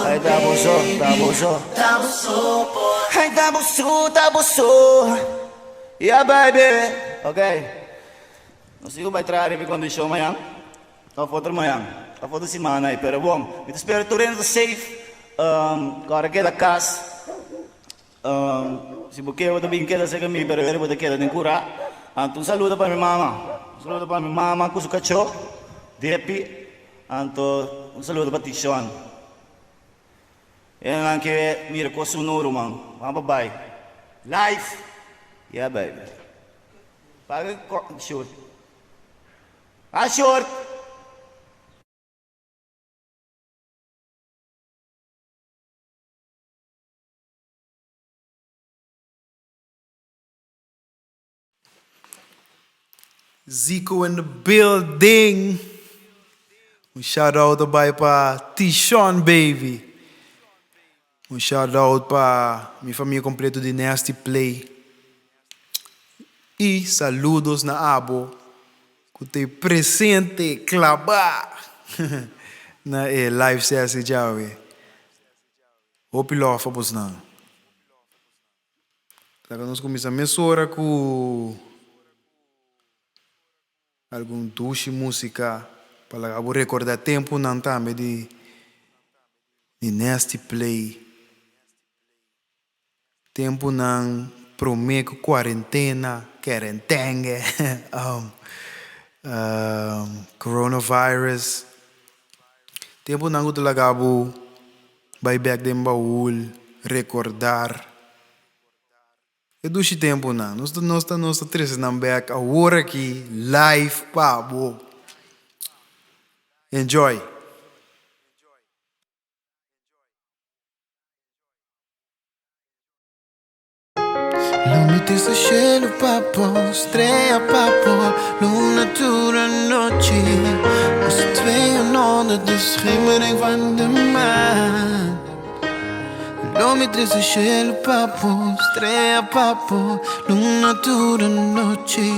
Ay ta bo so, ta bo so Ay ta bo so, ta bo so Yeah baby, ok Nos tin ku bai traha riba e kondishon mañan. Of otro mañan, of otro siman ai, pero bon, mi ta spera tur hende ta safe, ora keda kas, si bo ke bo ta bin keda serka mi, pero ora bo ta keda den kura, anto un saludo pa mi mama, un saludo pa mi mama ku su kachó, Depi, anto un saludo pa Tishon, hendenan ke mira kos su no ruman, ban pa bai, life, yeah baby, paga short. A short. Zico in the building! Un shout out ta bai pa Tishon baby. Un shout out pa mi famia completo di Nasty Play. Y saludos na abo cu ta presente claba na e live sessie djawe. Hopi love pa bosnan. Laga nos cuminsa mesora cu algun dushi musica pa laga bo recorda temponan tambe di Nasty Play. Tempunan promé ku kuarentena, kerentenge, coronavirus, tempunan ku ta laga bo bai bèk den baul, rekordar. E dushi tempunan. Nos ta nos ta nos ta trese nan bèk awor aki live pa bo. Enjoy! Lo mi trese shelu pa bo, strea pa bo, luna tur anochi. Nos tweeën onder de schemering van de maan. Lo mi trese shelu pa bo, strea pa bo, luna tur anochi.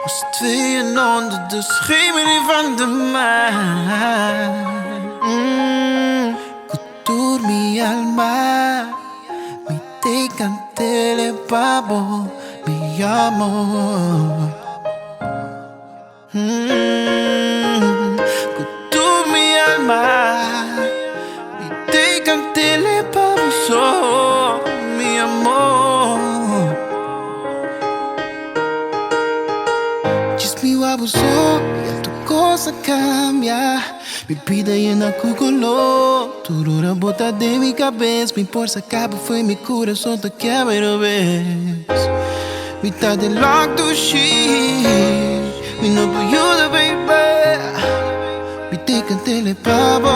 Nos tweeën onder de schemering van de maan. Mm, ku tur mi alma, mi te cantele pa bo, mi amor. Mm, ku tur mi alma, mi te cantele pa bo so, mi amor. Djis mi wak bo so ya tur kos a kambia. Mi bida yena ku koló. Tur ora bo ta den mi kabes. Mi por saka bo fo'i mi kurason ta kebra robes. Mi ta den lòk dushi. Mi no por yuda baby. Mi te kant'el pa bo.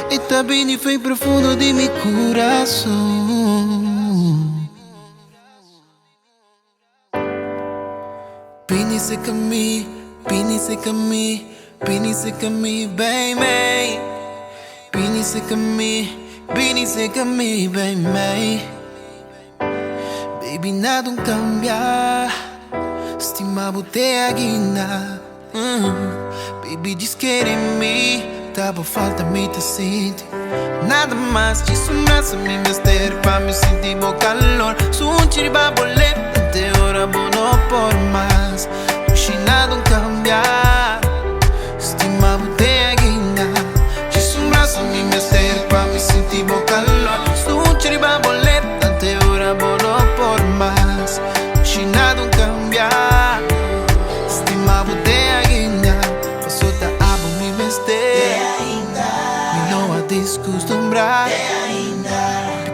E ta bini fo'i profundo di mi kurason. Bini serka mi, bini serka mi, bini serka mi, baby. Bini serka mi, bini serka mi, baby. Baby, nada un kambia, stima bo te ainda. Baby, djis kere mi, ta bo falta mi ta sinti. Nada mas, djis un brasa mi mester pa mi sinti bo calor. Sunchi riba bo lep, te ora bo no por mas. Dushi nada un cambia, stima bo te ainda. Djis un brasa mi mester pa mi sinti bo calor. Sunchi riba bo lep, te ora bo no por mas. Dushi nada un cambia, stima bo te ainda. Paso ta abo mi mester. Mi no a discustumbrá.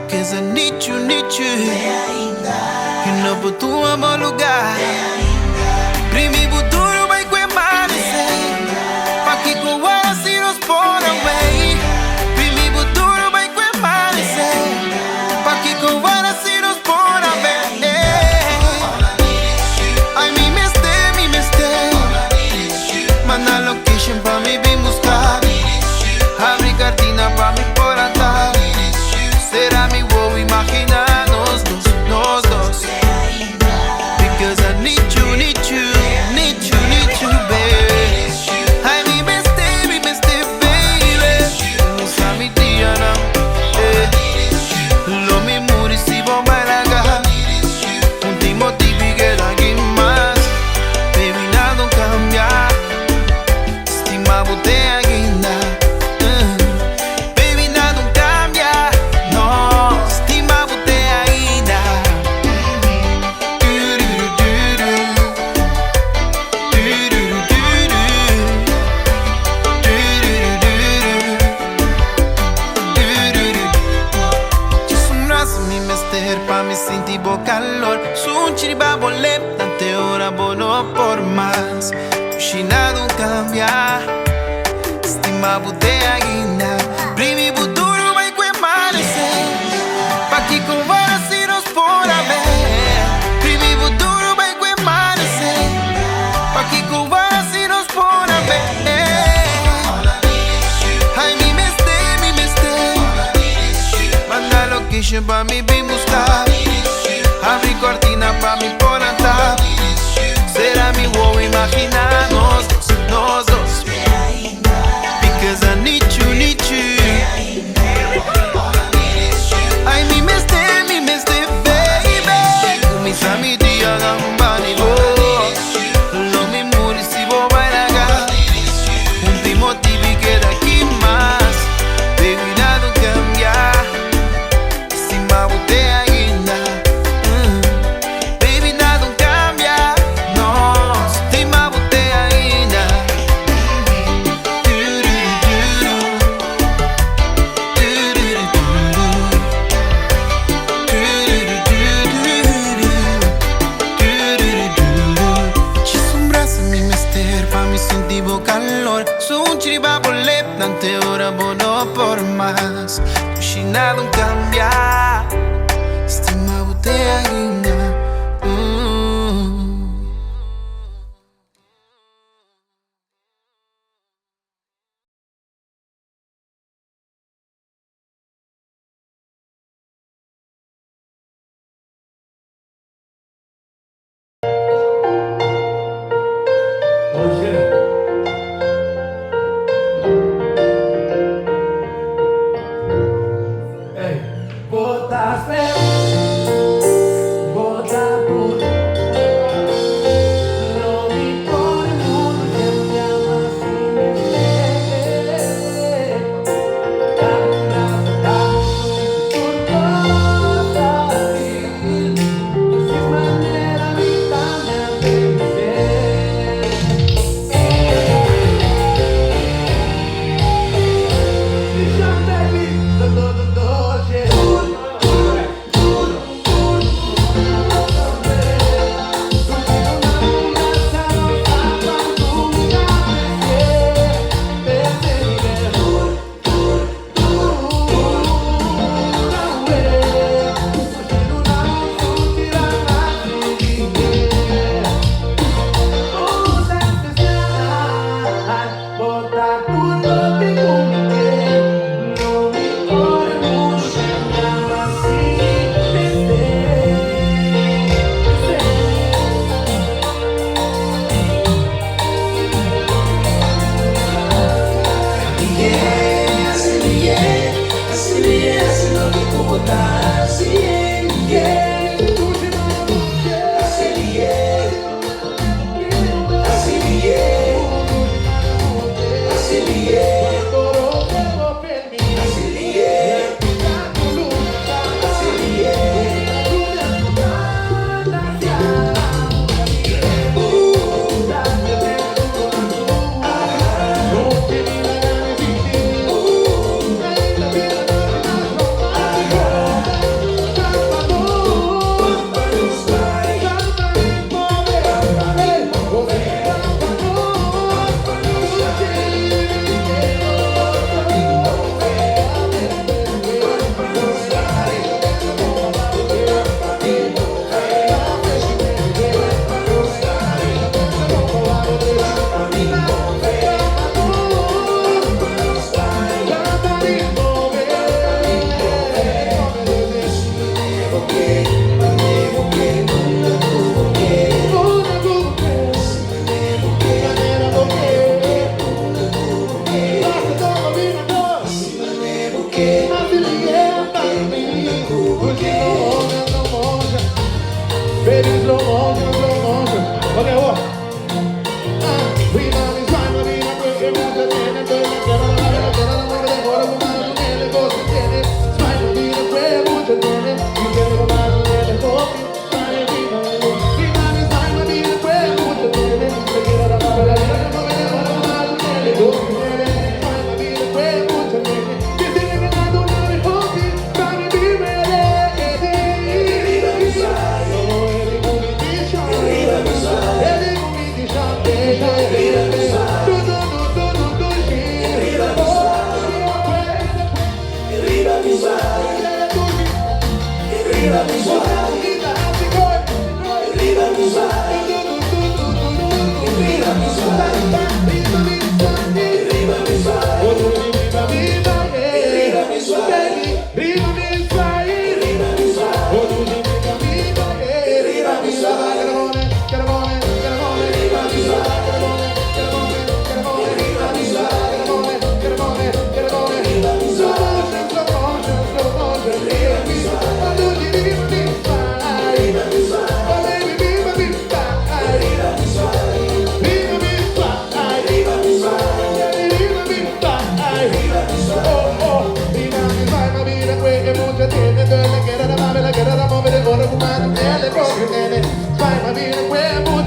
Because I need you, need you. You no por tuma bo lugar. Primi bo duro bai cu e amanecer. Pakico wara si nos por away? Primi bo duro bai cu e amanecer. Pakico wara si nos por away? Ay mi mester, mi mester. Manda location pa mi bin busca. Abri cortina pa mi por ata. Cera mi wowo imagina nos dos, nos dos. Because I need you, need you, need you, need you, baby. Ay mi mester, mi mester, baby. Usa mi dianan, eh. Lo mi muri si bo bai laga. Un tin motibu i keda aki mas. Baby, nada no cambia. Stima bo te ainda. Baby, nada no cambia. No, stima bo te ainda. Du-du-du-du-du. Du-du-du-du-du. Du-du-du-du-du. Du-du-du. Djis un brasa mi mester pa mi sinti bo calor. Sunchi riba bo lep, te ora bo no por mas. Dushi nada un cambia, stima bo te ainda. Primi bo duro bai cu e amanecer. Pakico wara si nos por haber? Primi bo duro bai cu e amanecer. Pakico wara si nos por haber? Ay mi mester, mi mester. Manda location pa mi bin busca. Abri cortina pa mi por ata. Cera mi wowo imagina nos dos, nos dos. Because I need you, need you. Ay mi mester, mi mester, baby. Cuminsa mi dia gamba bo. Lo mi muri si bo bai laga. Un tin motibu i keda aki mas. Baby, nada no cambia. Stima bo te ainda. Baby, nada no cambia. No, stima bo te ainda. Du-du-du-du. Du-du-du-du-du. Du-du-du-du-du. Du-du-du-du-du. Djis un brasa mi mester pa mi sinti bo calor. Sunchi riba bo lep, te ora bo no por mas. Dushi nada un cambia. Stima bo te ainda. Oh yeah. Ey, bo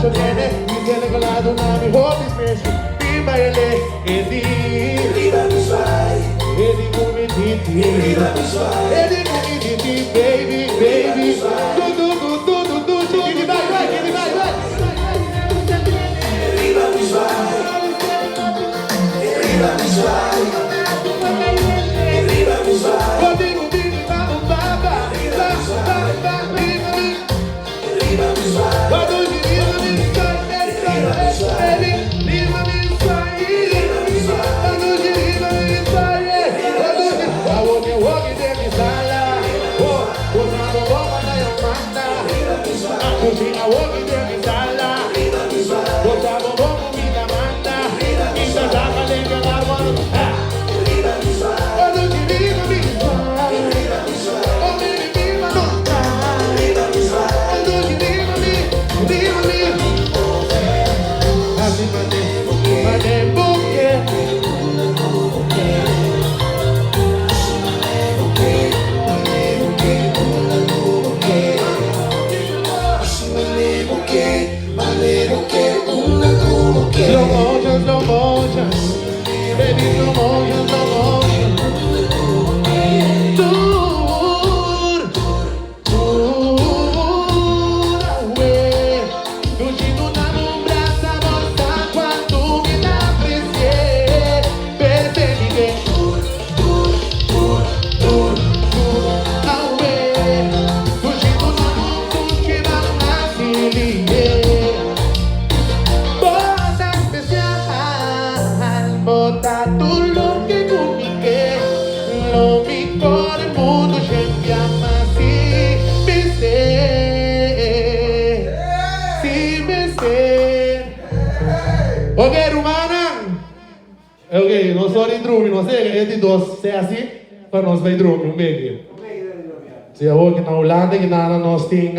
Sorprende, mi tiene colado na mi hobbies mesmo. Di baile, e di Riba mi zwaai. E di mi titi. Riba mi zwaai. E di mi titi, baby, baby. Du du du du du du du. Di vai, vai, di vai, vai. Riba mi zwaai. Riba mi zwaai. Riba mi zwaai. Riba mi zwaai. Slow motion, slow motion. Baby, slow motion, slow motion. Tour, tour, away. Fugindo na brasa, mostra quanto me dá apreciar. Percebe Tour, tour, tour, tour, tour, away. Fugindo na mundo que vai nascer. Bota especial, bota tu lo que comique, lo mejor del mundo siempre ama si me sé, si me sé. Ok, rumana. Ok, no sorry drumi, no sé, e di dos, se asina, pa nos bay drumi, un beetje. Si, awor cu na Hulanda, cu na nos tin,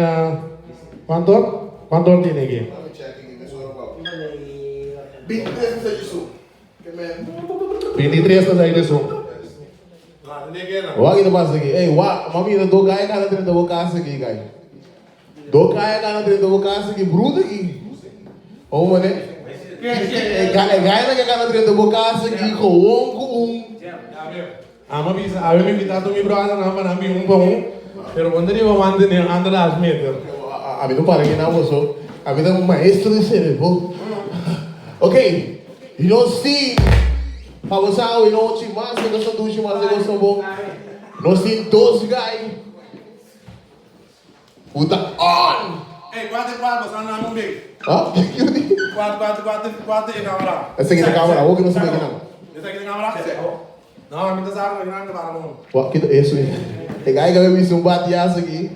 cuanto? Cuanto tin aki? 23 pa su. 23 pa di su. Wak ito pasa aki. Hey, wak, mami, do kaya kana dentro da casa aki, guy. Do kaya kana dentro da casa aki, bruto aki. Oh, mano. E guy na kana dentro da casa aki, gewoon ku un. Ah, ma bisa, a mi invita mi brother na pa na mi un pa un. Pero quando arriva mantener anderhalf meter. A mi no para que nada, so. A mi ta un maestro di cerebro. Ok, y nos tin, pa bo, y nos tin mas, nos ta dushi, mas nos bon. Nos tin dos guy. Puta on! Hey, kuater kuater, basta na un big. Ah? Kuater, kuater, kuater, kuater e camera. Esaki ta camera, awor cu no sabi no. Esaki ta camera? No, mi ta sabi cu grandi para no. Wat, kita eso. E guy que me hizo un batiazo aki.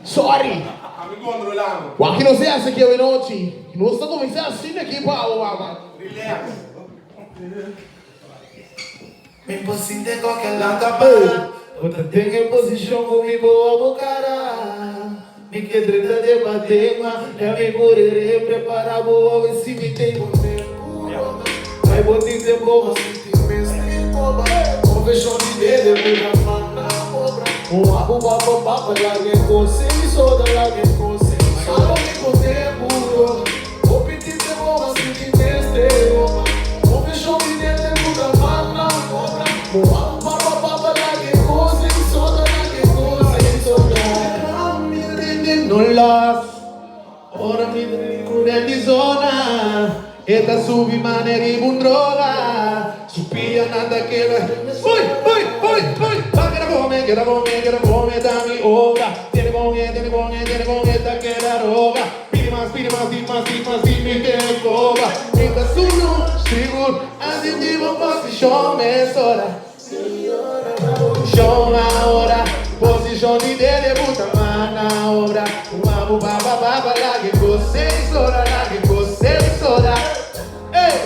Sorry! Ami controlando. Wak no se hace aki anochi. Nos ta cuminsa asina aki pa mama. Relax. Me pusiste con que la tapa. Bota en posición conmigo a cara. Mi que trata de batema. Ya me moriré preparado a ver si me tengo Vai bonito é boa, Confession de dedo, puta mana obra. Um abu baba baba, largue com soda, largue com Solo me contemplo. O petit é boa, se te meste, Confession de dedo, puta mana obra. Um abu baba baba, largue com soda, largue com soda. No loss. Ora mi di zona. Eta subi maneri bun droga. Supia nada que Uy, uy, uy, uy. Va que la come, que la come, que la come, da mi obra. Tiene con él, tiene con él, tiene con esta que la roga. Pide más, pide más, pide más, pide más, dime que cobra. Eta suno, sigur, así tipo posición me sola. Posición ahora, posición de debuta mana obra. Uma buba baba la que você sola, la que você sola. Ey!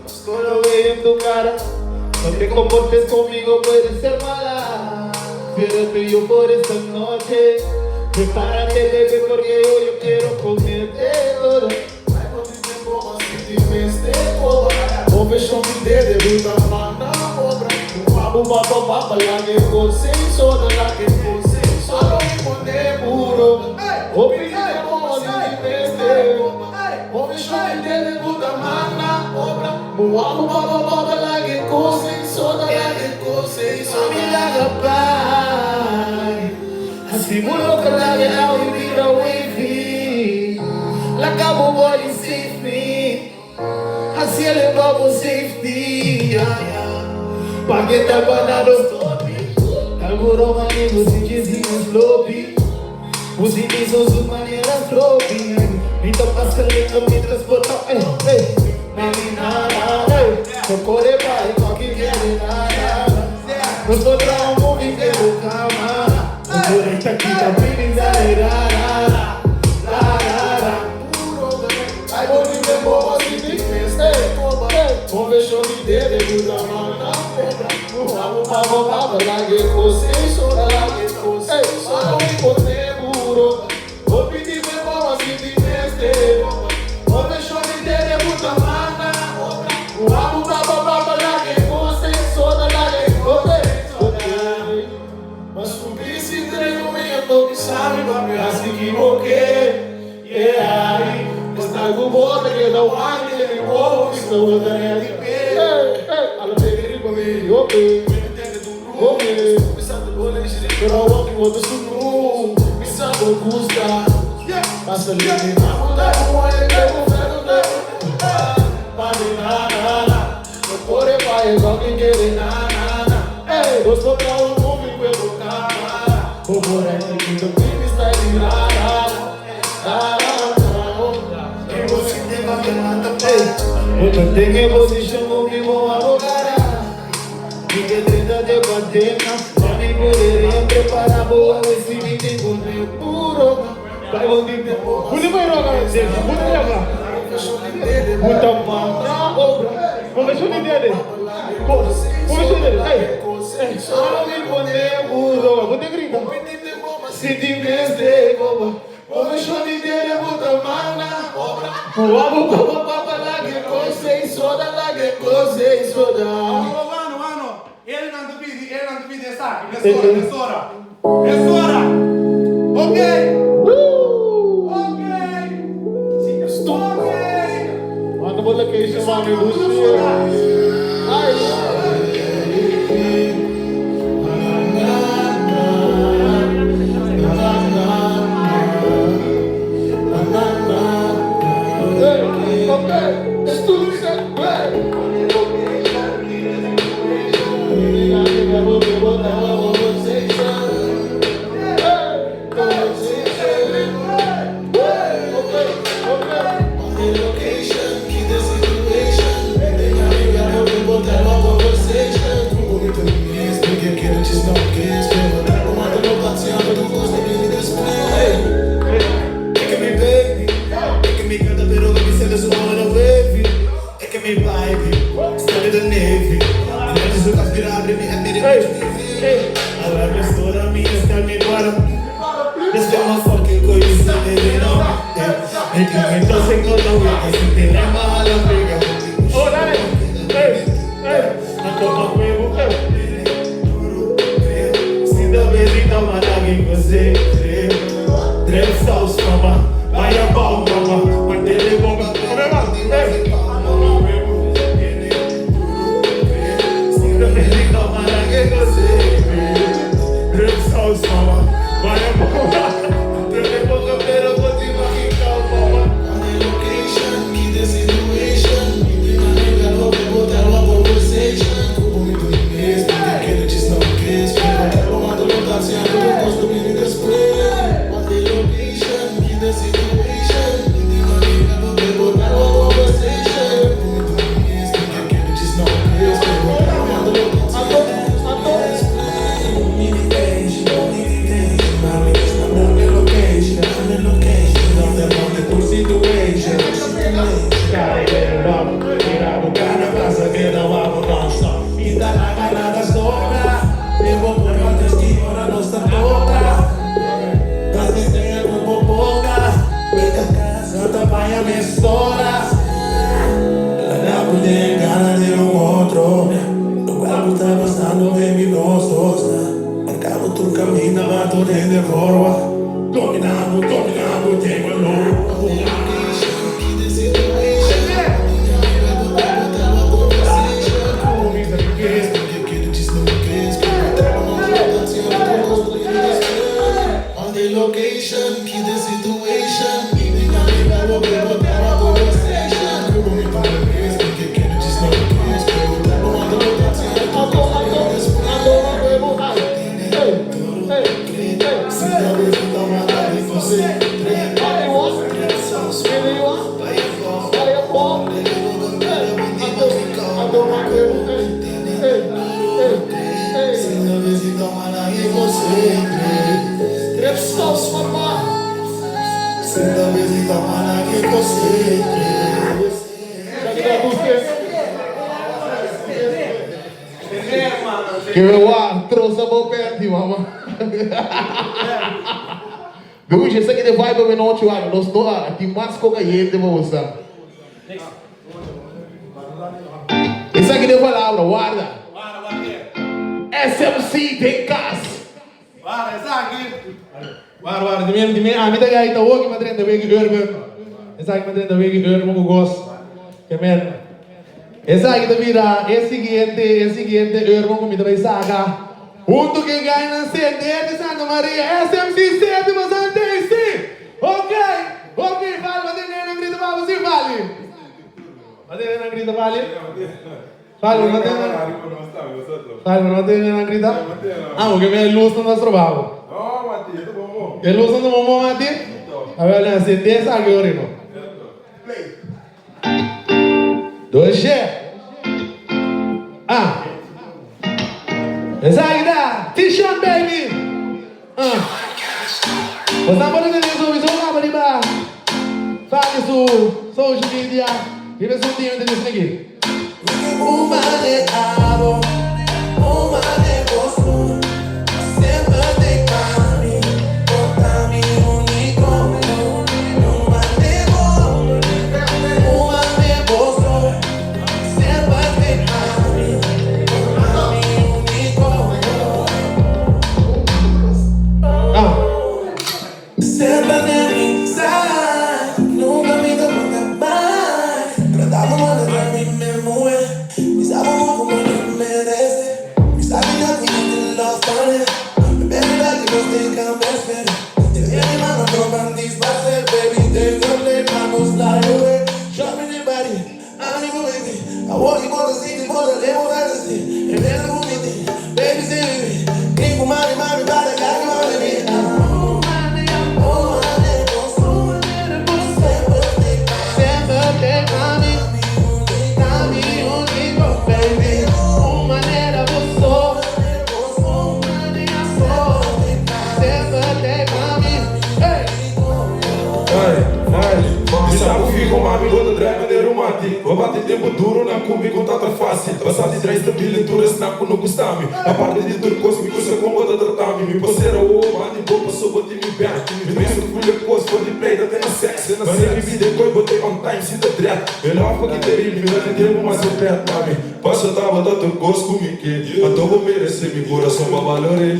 Solo veo en tu cara. No te comportes conmigo, puedes ser mala. Pero tú y yo por esta noche. Prepárate, bebé, porque hoy yo quiero comerte todo. Confession de dedo, puta mana obra. Abu baba baba, la que você sola, la que você solo me pone puro. O pide como si me este. Wabu baba baba lage kose soda lage kose so mi laga pai. Así mulo lage awi bira wavy. Like a body save me. Así el babo safety. Yeah, yeah. Paqueta banado. Alguro manigo se dizinho sloppy. Utilizam su maneira sloppy. Então passa lenta me transporta. Ei, ei. Menina, ei. Socorre pai, toque que nada. Nos botar um movie que calma. O direito aqui tá bem la la la. Ai, vou me ver boa se te fez. Conversou de dedo, da mão Vamos, vamos, vamos, largue você, só largue você, só não me puro. Vou pedir meu boa se te fez. Conversou de dedo, da mão Vamos, vamos, vamos, largue você, só largue você. Mas subi se treino minha tô que sabe, papi, assim que que Yeah, está com bota que dá o ar, que oh, estou a ganhar de pé. Ala pega comigo, ok. Ok. Pero o que outro sunu, me sabe gusta. Passa ali, na muda, com ele, com ferro, Padre, na, na, na. No corre, pai, igual quem quer, na, na, na. Ei, dos botar o movie com o cara. O boré, que do baby style, na, na, na, na, na. E você tem que mata, ei. Eu tenho position, me vou abogar. Ninguém tenta de bater, não me poderia preparar boa, esse me tem com puro. Vai, vou dizer, Muito bem, Roga, muito bem, Muita mata, obra. Vamos ver o dele. Vamos ver o dele. Ei, só me poner burro. Vou te gritar. Se te mestre, boba. Vamos ver o dele, muita mana. Vamos, vamos, papa, lague, cose, soda, lague, cose, soda. Mano, mano, ele não te pede, ele não te pede essa aqui, nessa hora, nessa hora. Nessa hora. Ok. Ok. Ok. Manda bola que chama me Ai. Okay, Oh, dale. Hey, hey. Ke wak trosa bo penti mama. Dushi esaki ta e vibe awe nochi wak nos no a tin mas ko kayente pa bo sa. Esaki ta e palabra warda. SMC den kas. Warda esaki. Warda warda di mi di mi ami ta gaita hoki ma drenta weki Urban. Esaki ma drenta weki Urban ku gos. Ke men. Esaki ta bira e siguiente e siguiente Urban ku mi ta bai saka. Huntu ku e gainan sende di Santa Maria SMC séptimo Santei si! Ok! Ok fali pa tende nan grita pa bo si fali. Pa tende nan grita fali. Fali pa tende nan Fali pa tende nan grita. Ah oke mi e luz nan ta stroba bo. E luz nan ta bon bon mati? Awel nan sende esaki ori no. Doshe. Ah. Esaki ta Tishon baby. Ah. Bosan por tene su so kaba riba Fali su social media riba esun dia mi ta listen aki. Uma de abo, uma de gozo, semper te pa mi, bo ta mi unico. Uma de bo, uma de boso, semper te pa mi, bo ta mi unico. Semper den mi sa, nunca mi ta por bai. Trata bo manda tra mi me muhe. Mi sa bo bo como mi merece. Mi sa mi ta cu mi tin love pa mi. Mi baby baby nos tin cambia espera. Te viene manda no ban disparce. Baby take a plane pa nos fly away. Drop in the body, ami bo baby. Awor ki bo ta sinti bo ta lebo fantasy. E meta ku mi tin, baby say baby. Tin ku mami mami para kaki mami mi. Mi sa ku fiho mami bo ta drai manera romantik Bo bati tempu duru na ku mi ku ta ta fásil Basa di drai stabil den tur esnan ku no gusta mi Aparte di tur kos mi gusta kon bo ta trata mi Mi por sera wowo ban di bo paso bo tin mi bek Mi mester ful e kos for di play ta te na sex Manera mi bida e koi bo te on time si ta dret E love pa ki terrible mi no tin tempu mas e pret mami Paso tabata tur kos ku mi ke Anto bo merese mi kurason pa balor'é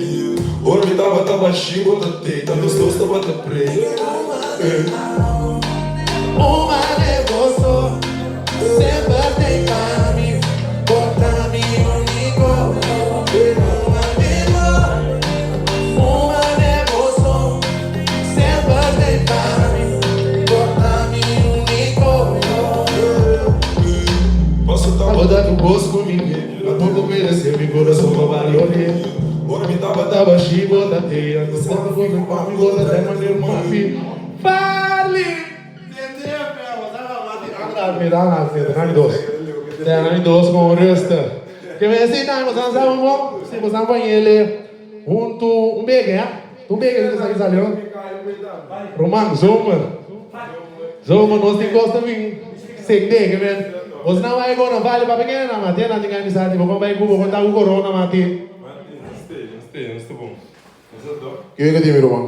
Ora mi tabata bashí bo ta tei Ta nos dos tabata prei Paso tabata tur kos ku mi ke Anto bo merese mi kurason pa balor'é Ora mi tabata bashí bo ta tei Anto bo ta kohe pa mi bo ta dai manera mafi Fali! Ke men si nan bosan sa un bon si bosan bañele huntu un bege ya un bege si esaki sali no Roman zomer zomer nos tin kos ta bin sende ke men bos nan bai gona vale papia kende nan mati nan tin gana bisa di bo kon bai ku bo kon ta ku corona mati. Kico ke tin mi ruman?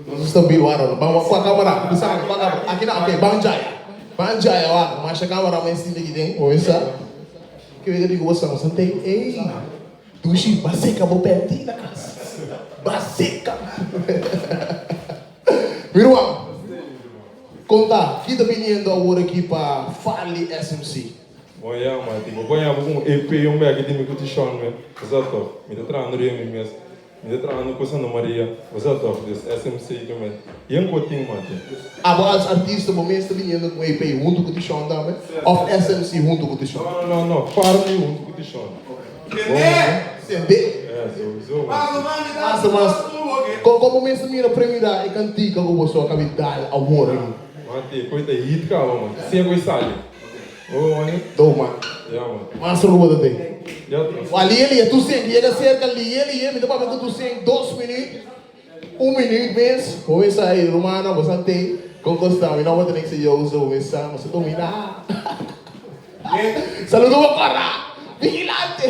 Nos sta biba wara. Ban wak kua camera? Bisa aki kua camera? Aki na ok ban djaya. Ban djaya wak. Masha camera men sinti aki den. Bo mesa. Kico ke tin ku bo sa? Bo sa tei ey. Dushi ba seca bo penti na cas. Ba seca. Mi ruman. Conta ki ta biniendo awor aki pa Farley SMC? Bon ya mati, bo baña bo ku un EP un beki di mi ku Tishon me, bo sa tòg, mi ta trahando riba mi mes, mi ta trahando ku Santa Maria, bo sa tòg, dus SMC ke me, yen ku tin mati. Abo als artista bo mes ta biniendo ku un EP huntu ku Tishon tambe òf SMC huntu ku Tishon? No no no, Farley huntu ku Tishon. Bon no? Sende? Ya, sowieso mati. Masta masta. Kon bo mes ta mira premira e kantika ku boso a kabi dal awor aki? Mati, koe ta hit kaba man. Sia koe sali. Oh mani. Dope man. Ya man. Master ku bo ta tin. Ya ta. Wa liye liye tu sien ki yega serka liye liye mi ta papia ku tu sien dos minuut un minuut mes bo mes sa ey rumannan bo sa tey kon kos ta mi nomber ta Nixon Jose bo mes sa nos ta domina saludo pa Kora vigilante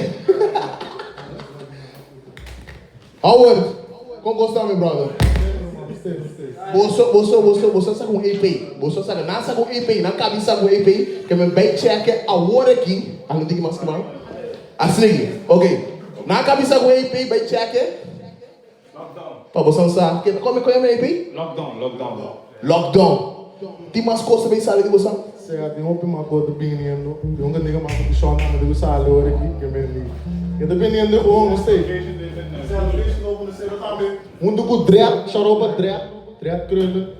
Howard kon kos ta mi brother boso boso boso boso a saka un EP boso a saka nan a saka un EP nan kabi saka un EP ke mi bay cheke awor aki a lo diki mas ki man asina aki ok nan a kabi saka un EP bay cheke pa boso sa ke komo yama e EP? Lockdown lockdown. Lockdown tin mas kos ta bay sali di boso? Sea tin hopi mas kos ta biniendo tin un kandiga mas ku shon tambe ta ku sali ora aki ke men di e ta biniendo gewoon no stay hunto ku Dread shout out pa Dread Dread Krullen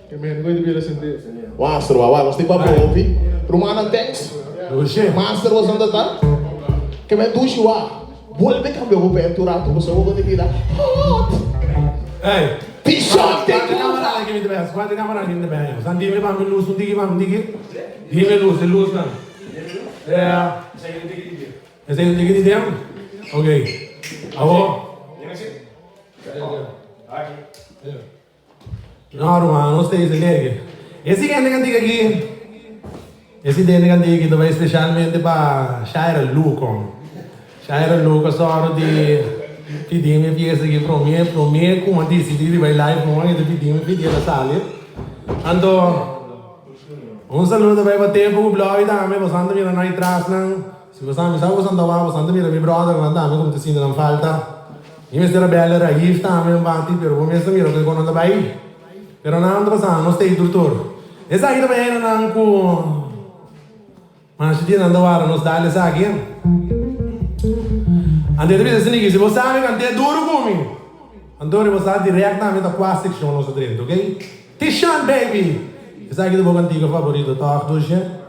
ke men ku e ta bira sinti. Master wawa nos tin papia hopi rumannan thanks master boso ta ta ke men dushi wa bolbe cambia bo pent un rato pasobra bo ta bira hot. Tishon te Cuanta gusta. Cuanta camara tin ta baya? San dime pa mi luz un tiki pa mi un tiki. Dime luz, e luznan. Yeah. Esei un tiki di dem? Ok. Awo. No ruman, nos ta hisa lege. E siguiente cantica aki, e siguiente cantica aki ta bai specialmente pa Shaira Luco. Shaira Luco a sòru di pidi mi pieza aki prome, prome ku mi a disidi di bai live ku e ta pidi mi pidi el a sali. Anto un saludo ta bai pa Tempo ku Blowy tambe, boso ta mira nan ai trasnan. Si boso a misa boso ta wak, boso ta mira mi brothernan tambe ku mi ta sinti nan falta. Mi mester a bel Raif tambe un bati, pero bo mes ta mira ku e kono ta bai. Pero nan ta pasando, nos ta ei tur tur. Esaki ta bai hendenan ku masha dia nan ta wara nos dal esaki. Anto e ta bisa asiniki, si bo sabi kant'é duru ku mi, anto riba sa dirèkt tambe ta kua sekshon nos ta drenta, ok? Tishon baby! Esaki ta bo kantika favorito tòg, Dusje?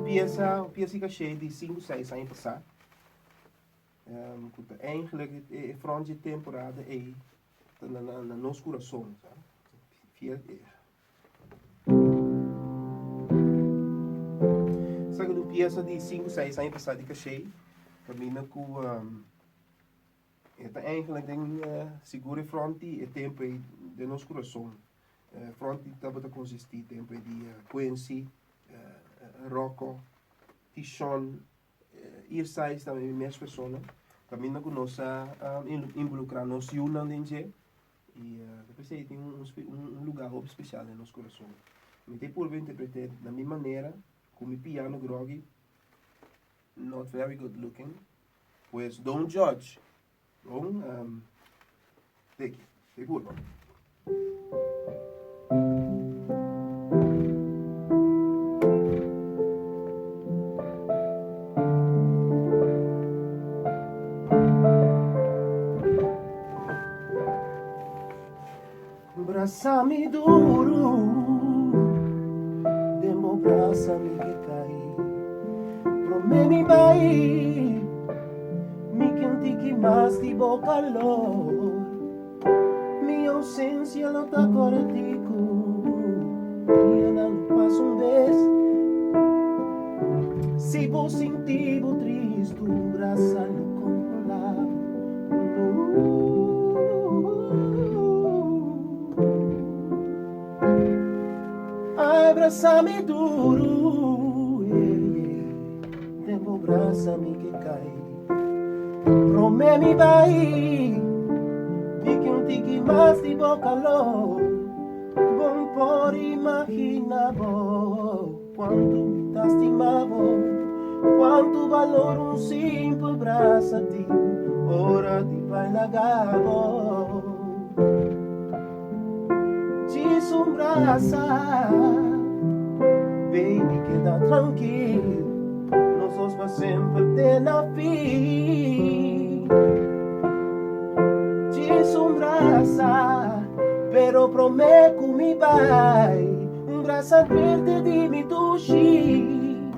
piesa, un piesa di caché di sinku, seis aña pasá. Ku ta eigenlijk e front dje temporada ei ta na na nos kurason, sa. Fiel Esaki ta un piesa di sinku, seis aña pasá di caché, kaminda ku e ta eigenlijk den sigur e front di e tempu ei den nos kurason. Front di tabata konsistí tempu ei di Quincy, Rocco, Tishon, Irsais tambe mi mes persona. Kaminda ku nos a involukrá nos yunan den dje i ta p'esei tin un lugá hopi spesial den nos kurason. Mi ta purba interpret'é na mi manera ku mi piano grògi, not very good looking, pues don't judge. Bon, teki, te purba. Brasa mi duru, den bo brasa mi ke kai. Prome mi bai, mi ke un tiki mas di bo kalor. Mi ausencia lo ta kortiku, dianan lo pasa un bes. Si bo sinti bo tristu, un brasa lo controla bo. Ai, brasa mi duru, yeah, yeah. Den bo brasa mi ke kai. Prome mi bai, di ki un tiki mas di bo calor. Bon por imagina bo cuanto mi ta stima bo, cuanto valor un simpel brasa tin ora di bai laga bo. Djis un brasa, baby keda trankil, nos dos pa semper te na fin. Djis un brasa, pero prome ku mi bai, un brasa fuerte di mi dushi.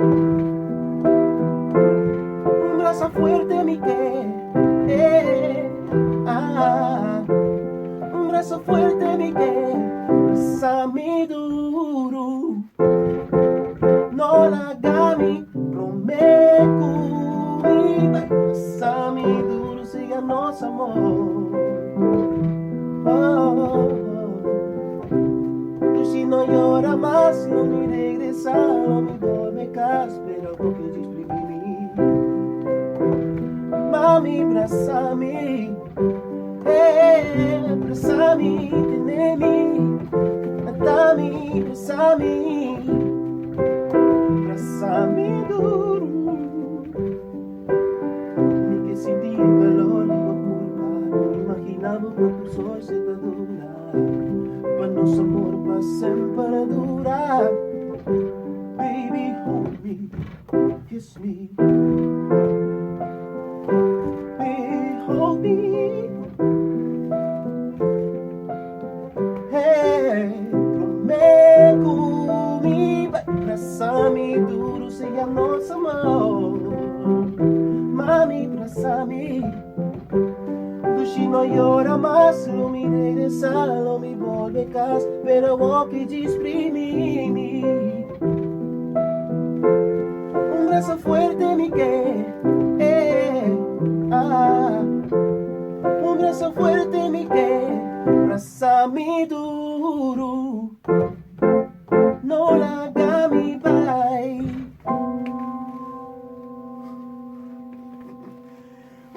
Un brasa fuerte mi ke, eh, ah. Un brazo fuerte mi ke, brasa mi duru. No laga mi prome ku mi bai, brasa mi duru, siga nos amor. Oh, oh, oh. Tu si no yora mas, lo mi regresa, lo mi bolbe kas, pero bo ke djis primi mi. Mami, brasa mi. Hey, brasa mi, tene mi, mata mi, brasa mi, brasa mi duru. Mi ke sinti e kalor di bo kurpa, imagina bo ku tur soy se ta dura, pa nos amor pa semper dura. Baby, hold me, kiss me. Hold me. Hey, prome ku mi bai brasa mi duru sea nos amor. Mami, brasa mi. Dushi no yora mas, lo mi regresa, lo mi bolbe kas, pero bo ki djis primi mi. Un brazo fuerte mi ke, eh, ah. Un brazo fuerte mi ke, brasa mi duru. No laga mi bai.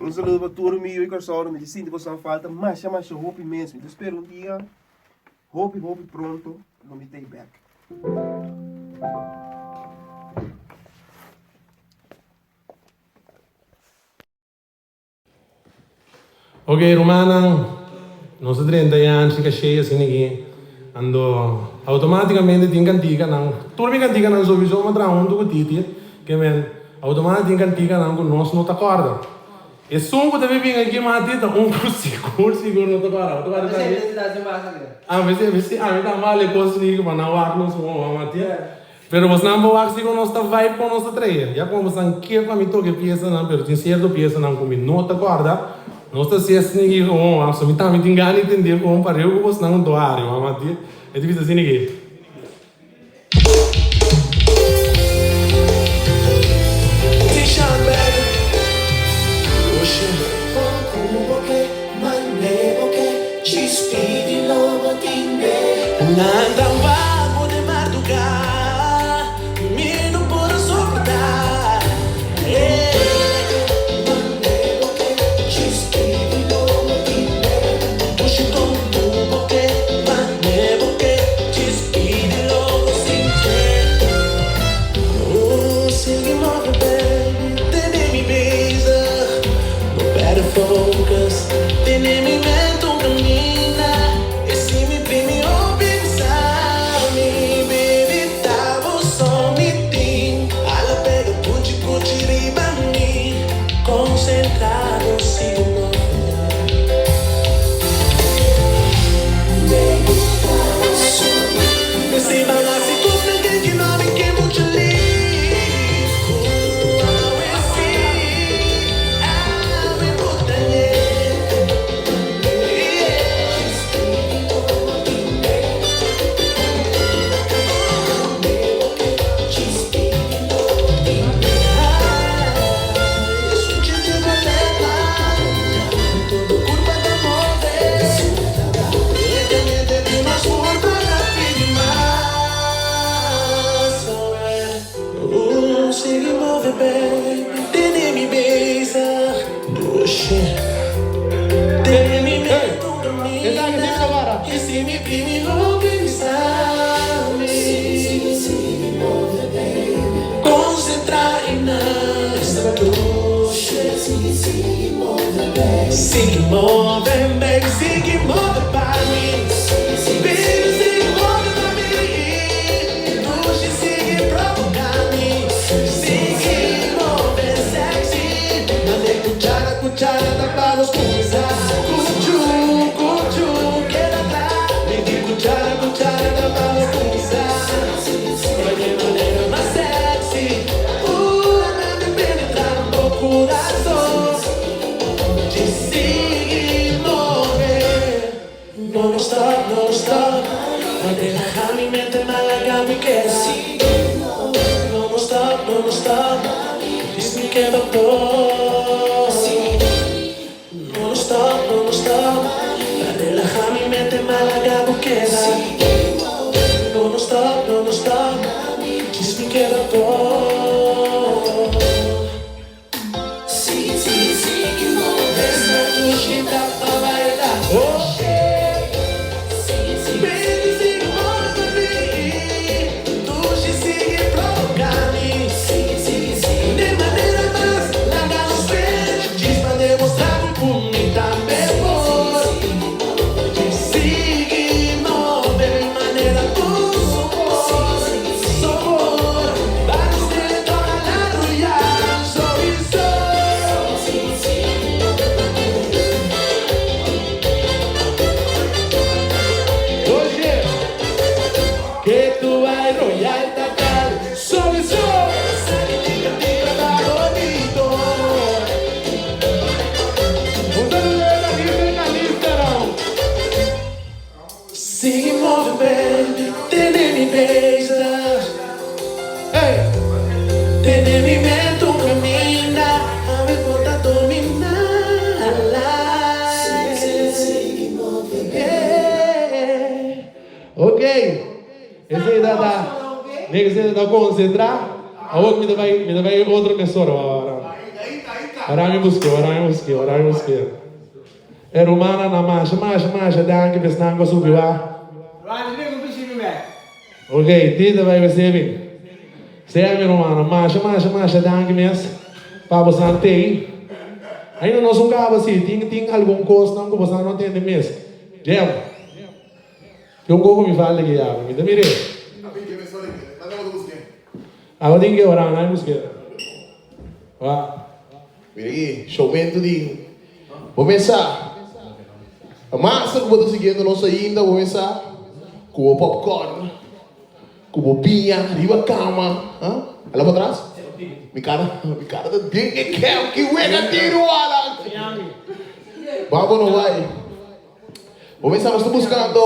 Un saludo pa tur mi yu i Kòrsou, mi ta sinti boso falta masha masha hopi mes. Mi ta spera un dia. Hopi hopi pronto lo mi tei bek. Ok rumannan, nos a drenta e anchi kashei asina aki, ando automaticamente tin kantikanan, tur mi kantikanan sowiso mi a traha huntu ku Titi, ke men automatic tin kantikanan ku nos no ta kòrda. Esun ku ta bibin aki mati ta un ku sigur sigur no ta para. Bo ta para esaki? Ah, mi si, mi si, ami ta male kos ni ku pa nan wak nos moa mati. Pero bosnan por wak si ku nos ta vibe kon nos ta trae. Ya komo bosnan ke pa mi toka e piesanan, pero tin sierto piesanan ku mi no ta kòrda. Nos ta hasi asina aki gewoon, pasobra mi tambe tin gana di tende gewoon pareu ku bosnan un toari, mama. E ta bisa asina aki. Ok, esei ta ta, esei ta ta concentra. Awor mi ta bai, mi ta bai otro mesora ora. Ora mi buske, ora mi buske, ora mi buske. E rumannan na masha, masha, masha danki pa esnan ku a subi wak. Ok, Tita bai recibi. Sea mi rumannan, masha, masha, masha danki mes pa bosan tei. Ainda nos un kaba si, tin, tin algun kosnan ku bosan no tende mes. Jem, tin un koko mi falta ki yabi, mi ta mir'é. Abo tin ke ora, nan busk'é. Wa. Mira aki, showmento di Bo mesa. Masa ku bo ta siguiendo nos ainda, bo mesa ku bo popcorn. Ku bo biña riba kama, ha? Hala pa tras? Mi kara, mi kara ta den e kem ki wega tiru ala. Babo no bai. Bo mesa nos ta buskando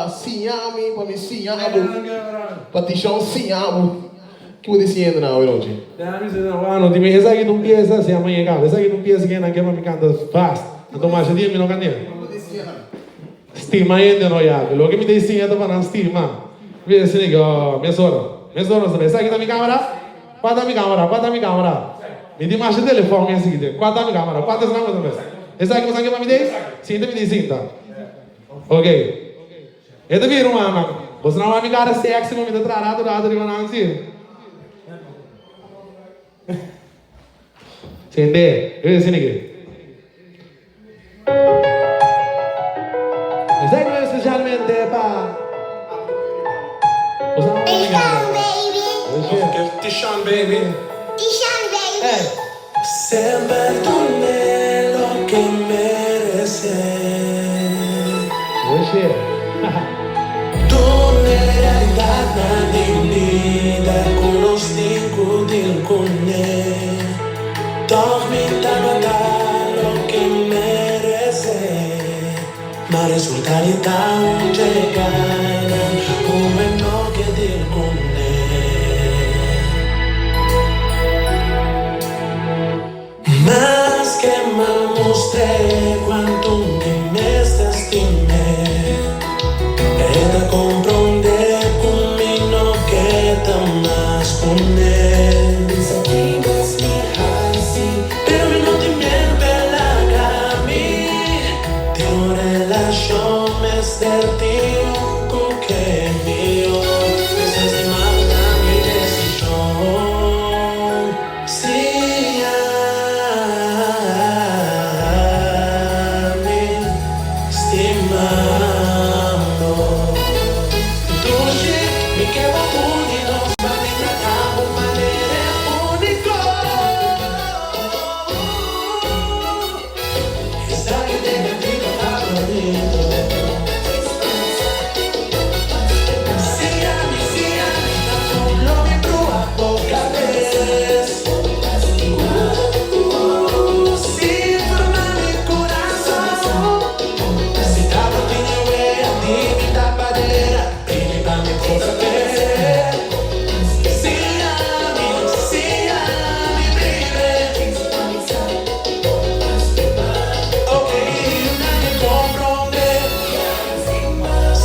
siña mi pa mi siña abo. Pa Tishon siña abo. Ki bo ta disiendo nan awe nochi? Dami si nan wano di mi esaki ta un piesa si ama yega esaki ta un piesa ke nan ke pa mi kanta fast anto masha dia mi no kant'e. Stima hende no yabi. Loke mi ta ensiña ta pa nan stima. Mi ta siña oh, mesora. Mesora nos ta bai. Esaki ta mi camera? Kua ta mi camera? Kua ta mi camera? Mi tin masha telefon mi a sigui den. Kua ta mi camera? Kua ta esnan ku ta bai? Esaki bo sa ke pa mi dei? Sinta mi dei sinta. Ok. E ta bira rumannan. Boso nan wak mi cara sexy ku mi ta traha rato rato riba nan si. Sende, yo deci nigga. Esaki ta especialmente pa Tishan baby. Tishan baby. Semper dun'e loke merece. Dun'e realidadnan di bida cu nos tin cu deal cune. Tog mi tabata loke merece. Ma resulta di ta un dje gainan cu e no ke deal cune. Maske m'a mustr'é kuantu mi mester stim'é, e ta komprondé ku mi no ke ta mas kuné. Bisa ki mas mi hasi, pero mi no tin miedu p'e laga mi. Den un relashon mester tin un ku ke mihó, mester stima bo ta mi desishon. Siña mi stima bo. Dushi, mi ke bo uni nos pa mi trata bo manera úniko. Esaki t'e cantica favorito. Siña mi, siña mi ta con lo mi brua bo cabes. Si forma mi corazon. Si ta bo tin e wea di mi tapadera, bini pa mi forsa pe. Siña mi, siña mi baby. Ok, yuda mi comprende.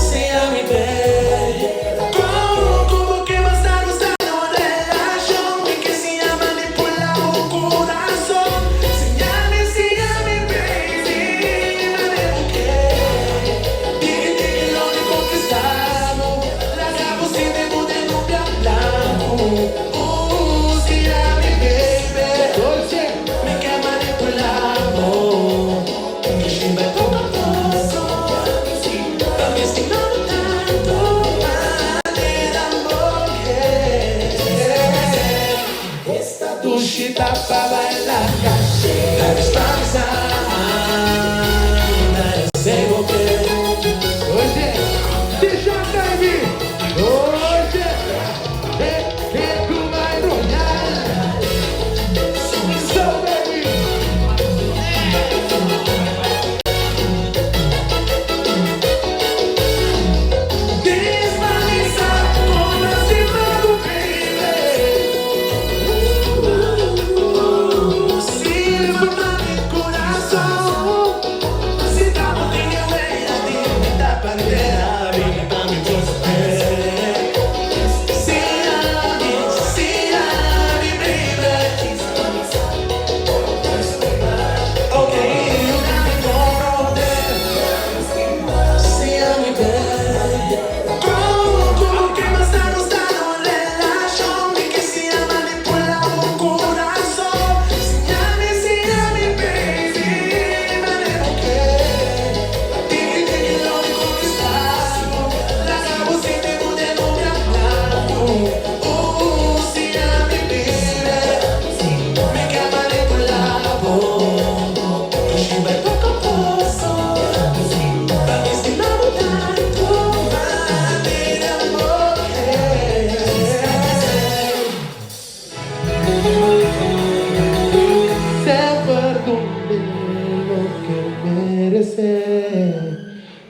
Siña mi baby. Como, como ke bo sta gustando un relacion? Mi ke siña manipula bo corazon. Siña mi, siña mi baby. Mane bo ke. Digi, digi lo mi conquista bo. Laga bo sinti bo den nubia blanco. Ooh, siña mi baby. Mi ke manipula bo. Mi shimba poco a poco. Pa mi stima bo tanto. Manera bo ke. Esta dushi ta pa baila caché. Tal vez pa bisa anda esei bo ke. Oye, Tishan baby. Oye, eh, eh, Cuba y Royal. So baby. Desmaliza con la stima bo baby. Si forma mi corazon. Si ta bo tin e wea di mi tapandera, bini pa mi forsa.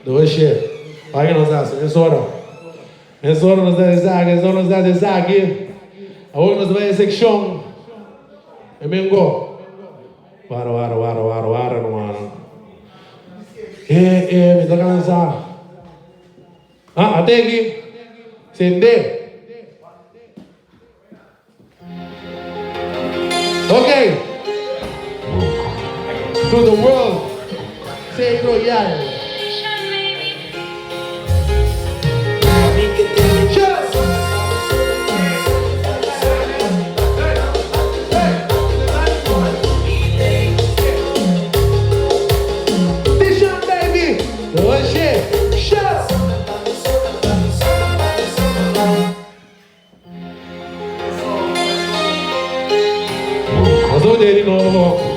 Doshi. Ora ke nos hasi? Mesora. Mesora nos ta hasi esaki, mesora nos ta hasi esaki. Awor nos ta bai e sekshon. E mengo. Wara, wara, wara, wara, wara, rumannan. E, e, mi ta kansa. Ah, ate aki. Sende. Ok. To the world. Say Royal. Tishan baby! Oye! Show! Nos ta di nobo.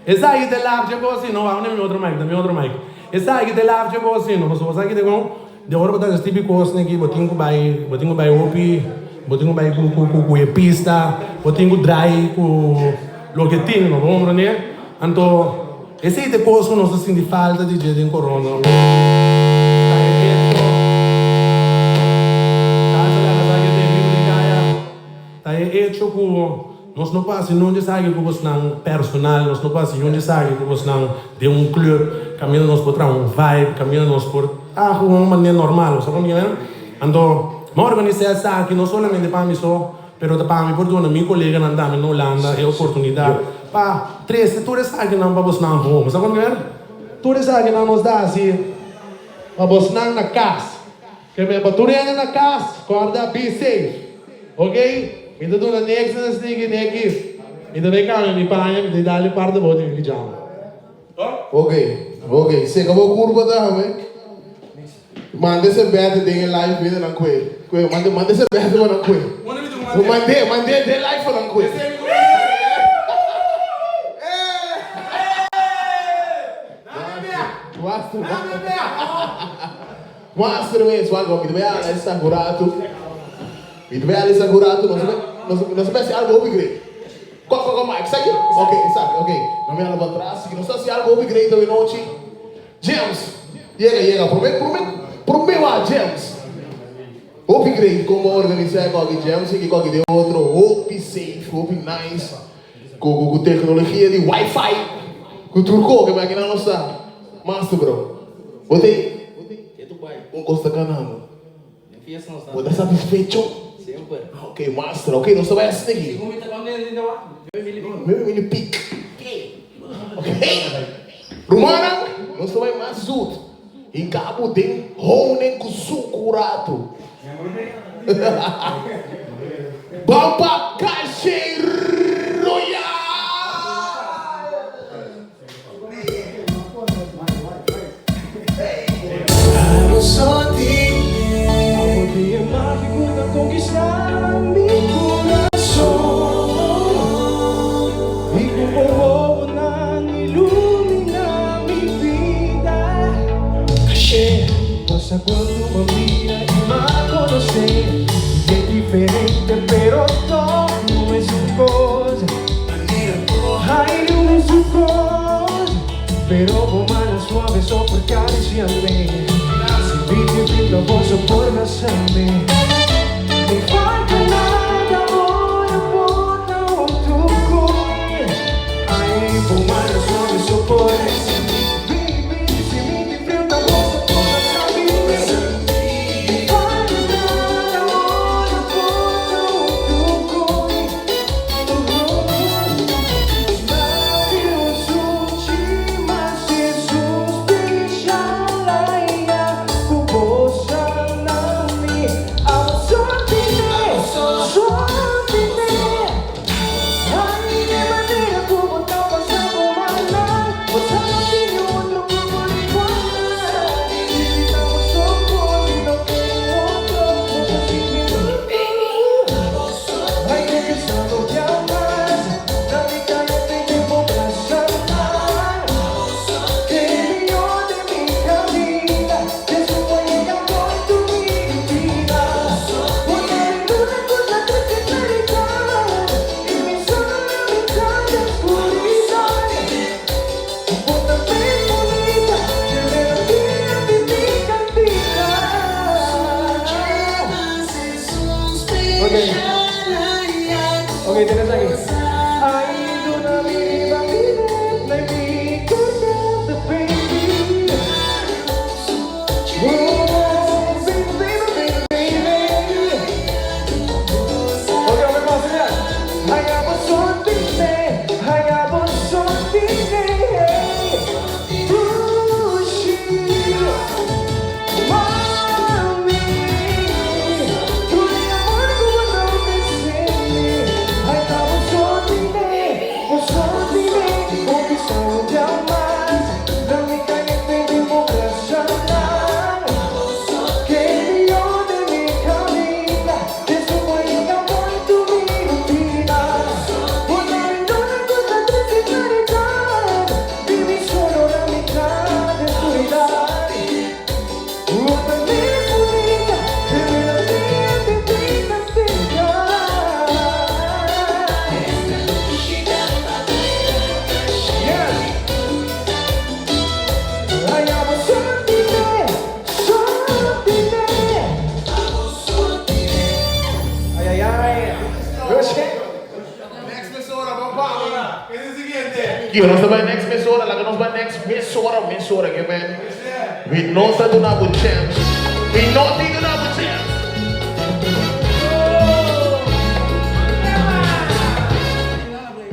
Esaki ta e laf dje kos no wak na mi otro mic, na mi otro mic. Esaki ta e laf dje kos no, pasobra esaki ta kon, di ora bo ta hasi tipi kosnan aki bo tin ku bai, bo tin ku bai hopi. Bo tin ku bai ku ku ku e pista, bo tin ku drai ku loke tin, no comprende? Anto esei ta e kos ku nos ta sinti falta di dje den corona. Ta e hecho, Salsa laga sa ke ta e bibu den kaya, ta e hecho ku nos no por hasi nunca esaki ku bosnan personal, nos no por hasi nunca esaki ku bosnan den un club, kaminda nos por traha un vibe, kaminda nos por traha ku un manera normal, bo sa kon kimen? Anto, mi a organisá esaki no solamente pa mi so, pero ta pa mi por duna mi koleganan tambe na Hulanda e oportunidat pa trese tur esakinan pa bosnan home. Sa kon kimen? Tur esakinan nos ta hasi pa bosnan na kas. Ke men pa tur hende na kas, kòrda be safe. Ok? Mi ta duna niks na sneaky Nicky. Mi ta bay kambia mi paña, mi ta dal e parti abou di mi pijama. Ok, ok. Seka bo kurpa tambe. Manda ese bète den e live bende nan kue. Kue, manda, manda ese bète pa nan kue. Mand'é, mand'é den live pa nan kue. Master mes, wak, mi ta bai ala esa ku ratu. Mi ta bai ala esa ku ratu, nos nos nos ta bai hasi algu hopi great. Kua kua kua Mike, esaki? Ok, esaki, ok. Nos bai hala pa atras, nos ta hasi algu hopi great awe nochi. James, yega, yega, prome, prome, prome wak James. Hopi great kon bo a organisa e koki James i koki den otro, hopi safe, hopi nice, ku ku ku teknologia di wifi, ku tur koke, ma kinan nos sa. Master bro, bo ta ei? Un kos ta ganando. Bo ta satisfecho? Ok master, ok nos ta bai asina aki. Nueve mil i pik. Ok, rumannan nos ta bai mas zoet. Hinka bo den honing ku suku ratu. Ban pa Cache Royal! Kiko nos ta bai next mesora, laga nos bai next mesora, mesora ke men. Mi no ta duna bo chèns. Mi no tin duna bo chèns.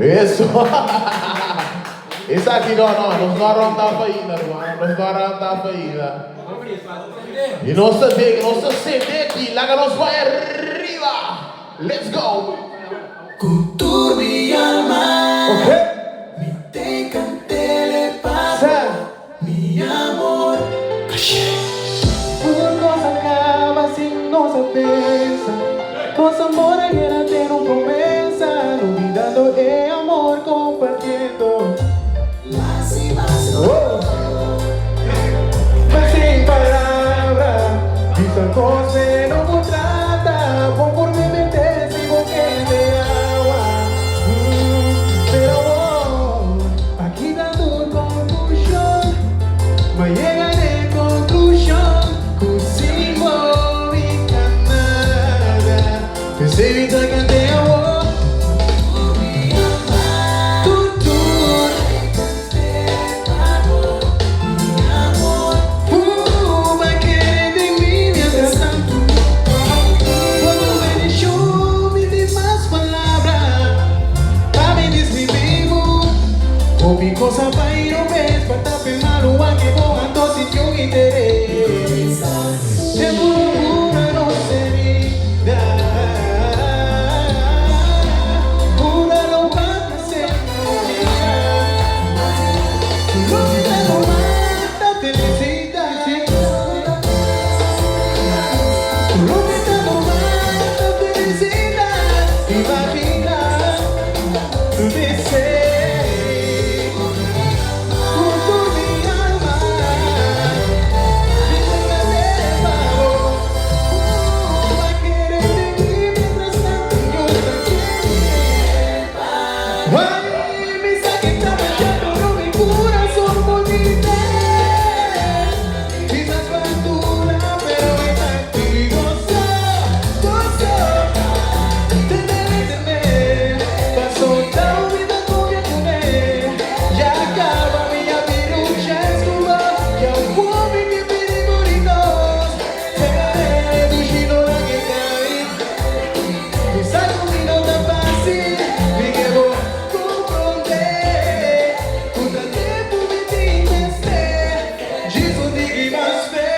Eso. Esaki no, no, nos no a rònt af ainda, ruman. Nos no a rònt af ainda. I nos ta den, nos ta sende aki. Laga nos bai ariba. Let's go! Ku tur mi alma. Okay. Mi te kantele pa bo, mi amor. Tur kos a kaba sin nos a pensa. Nos amor a yena den un promesa, lubidando e amor kompartiendo. Oh. Ma sin palabra, bisa kos den no por trata. Bo por mi mete si bo kende awa. Pero awor, aki ta tur konfushon. Ma yega n'e konklushon ku sin bo mi ta nada. P'esei mi ta kant'e awor. Tur tur. Bo kere den mi mientras tanto. Bo tu bendicion mi tin mas palabra pa mi describi bo. Hopi cos a bay robes pa tape malu a ke bo anto sinti un interes. Tempu lo cura nos herida. Cura lo bata ser Lo que ta normal ta felicidad. Lo que ta normal ta felicidad. Imagina deseo con tur mi alma. Mi verdadero favor. Va a querer de mí mientras tanto yo también. Ay, mi sa que ta machando mi corazón bonita. Quizás factura, pero está activo. Gozo, tene, tene. Pasó ta vida con Ya acaba mi apirucha escuba. Ya mi que pide bonitos. Te la que cae. Quizás conmigo tan fácil, mi que vos comprender. Contra tempo me tem Diz o que mais fé.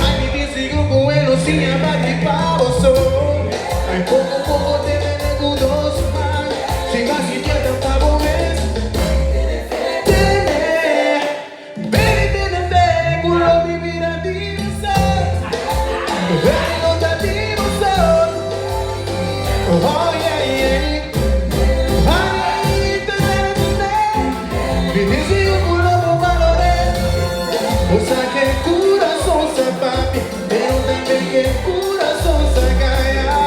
Ai, me sigo com ele, sim, a bate pa você. Ai, pouco, pouco, te nego dos mais. Se vas inquieta, pa bom mesmo. Tene, baby, tene fé, culo vivir a direção. Baby, não tá direção. Oh, yeah, yeah. Ai, tene, tene. Me dizem o culo valore. O sea que el corazón se papi, pero también que el corazón se calla.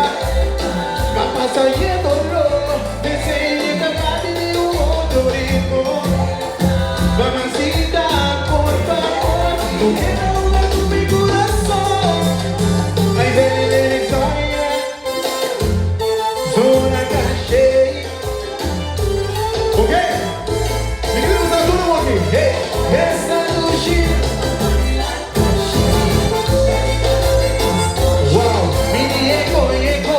Va a pasar y el dolor de seguir capaz de un otro ritmo. Mamacita, por favor, no quiero jugar con mi corazón. Ay, ven, ven, soy Zona calle. Ok? Mi querido Arturo aqui. Hey, essa noche. Wow, mi Diego, Diego.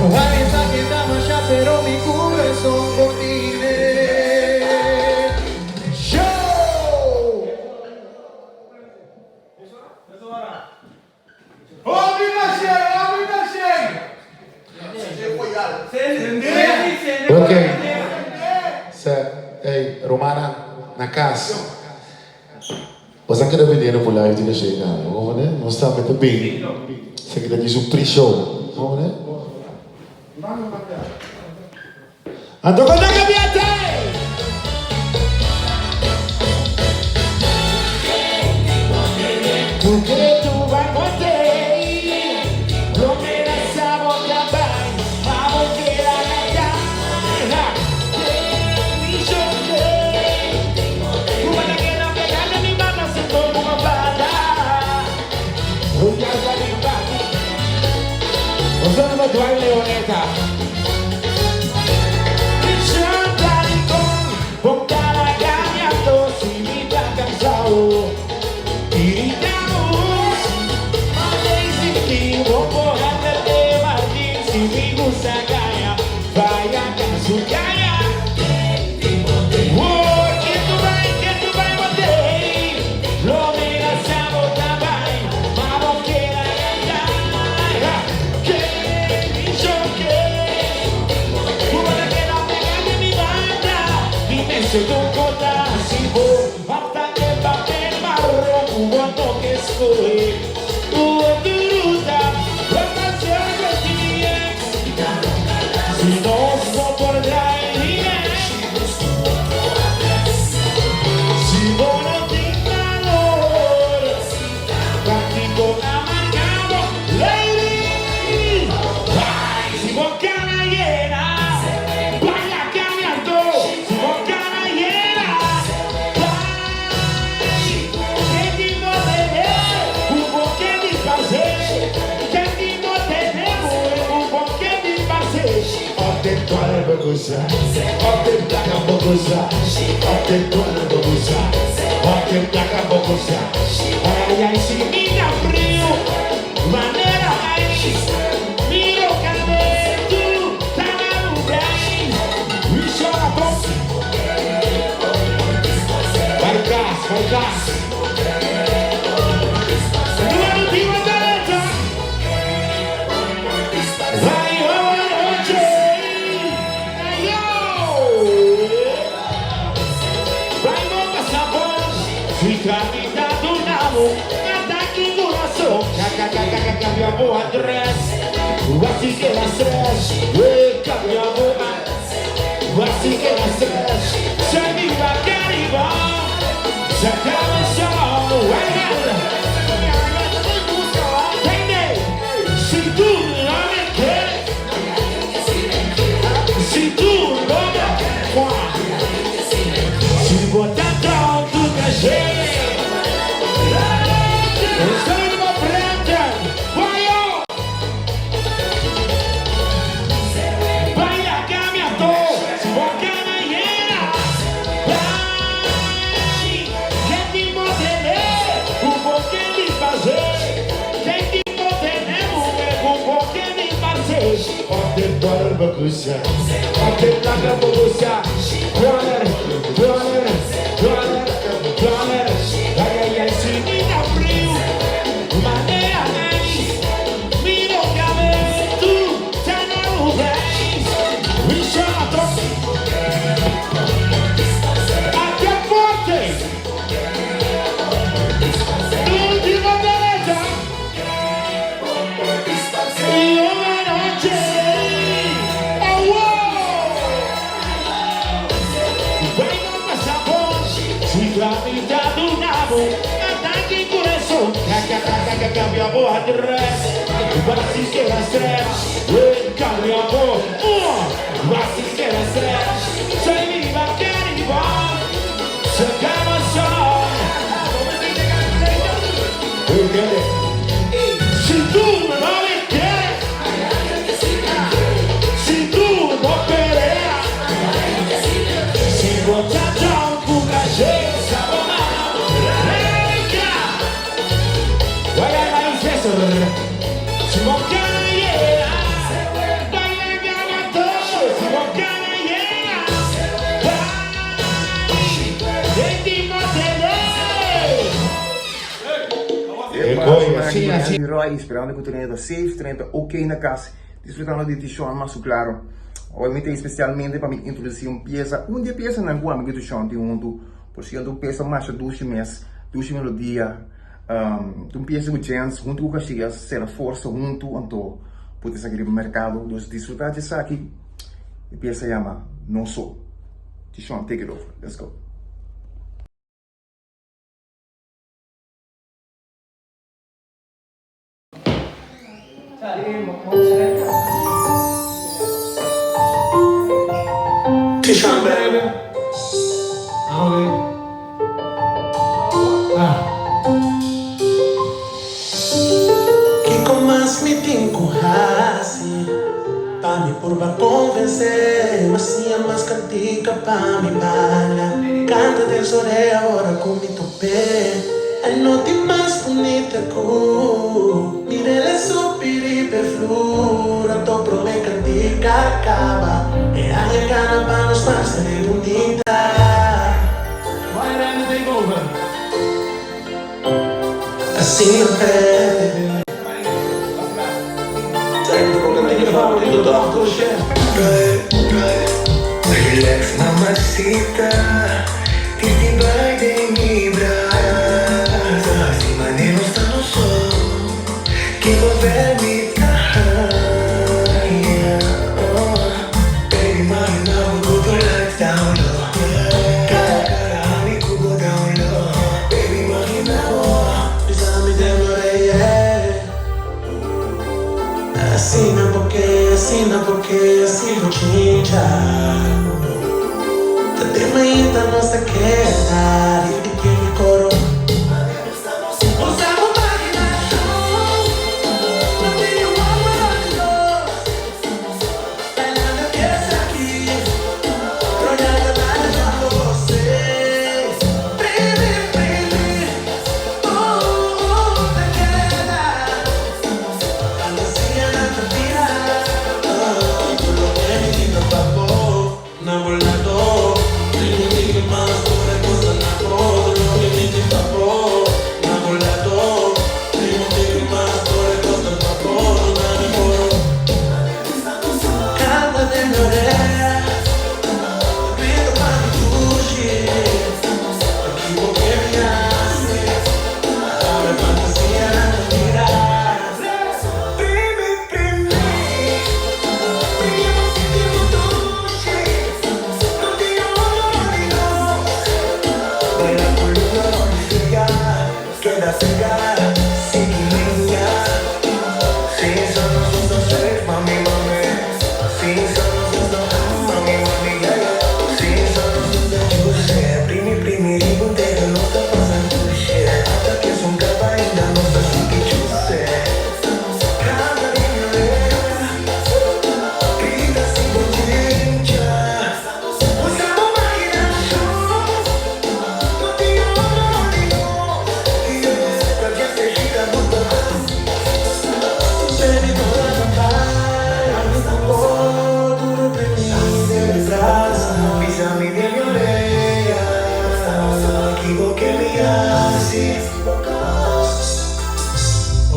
Ojalá esa que está mancha, pero mi corazón por ti. Show! Homem da cheia, homem da cheia! Ok. Sa, hey, Romana, na casa. Você quer vender no live de chegar, vamos né? Nós estamos muito bem. Você quer dizer um pre-show, vamos né? Anto con la cambiate! Porque tu vai morrer, promessa boca vai, vamos que la cantar. Mi choque, Cubana que no pegando mi mamá se como uma bala. Voy a salir Você não vai doar Leoneta. Roy, esperando ku tren ta safe, tren ta ok na kas, disfrutando di Tishon mas klaro. Hoy mi ta especialmente pa mi introduci un pieza, un di e piezanan ku ami ku Tishon tin huntu. Por cierto, un pieza masha dushi mes, dushi melodia, un pieza ku Jens huntu ku Casillas sera forsa huntu anto put esaki riba mercado. Dus disfruta di esaki, e pieza yama No So. Tishon, take it over, let's go. Tishon baby. Ah, ok. Ah. Kiko mas mi tin ku hasi pa mi purba konvensé? Ma siña mas kantika pa mi baila. Kanta den su orea ora ku mi top'é. E no tin mas bunita ku mir'el e su piripe flur. Anto promé kantika kaba e aña gana. Asina perde. Relax mamacita, titi bai den mi brasa. Así manera nos ta nos so, ke bo ver mi ta haya. Oh, baby mami na bo ku tur lights down low. Cara cara ami ku bo down low. Baby imagina bo, bisa mi den bo rey yeah. Asina bo ke, asina bo ke, así bo chincha. Ta den mainta nos ta keda riba di mi koro.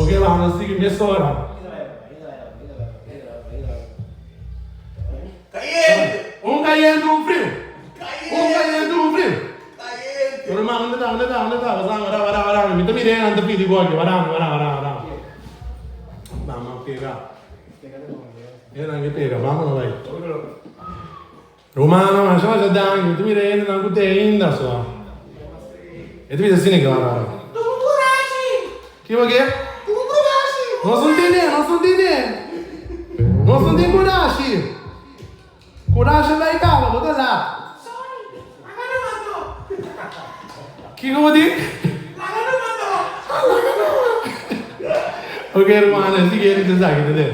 Ok, vamos, sigui mesora. Un cayente, un frio. Un cayente, un frio. Pero hermano, ¿dónde está? ¿Dónde está? ¿Dónde está? Pasame, wará, wará, wará. Mi ta mir'é, nan ta pidi ku aki. Wará, wará, wará, wará. Vamos a pega. E nan ke pega, vamos no bai. Romano, masha masha danki. Mi ta mira hende nan ku te ainda so. E ta bisa asina ke wará, wará. Ki ke? Nos no tin, nos no tin. Nos no tin kurashi. Kurashi bai kaba, bo ta laat. Kiko bo di? Ok, hermano, siguiente esaki, tende.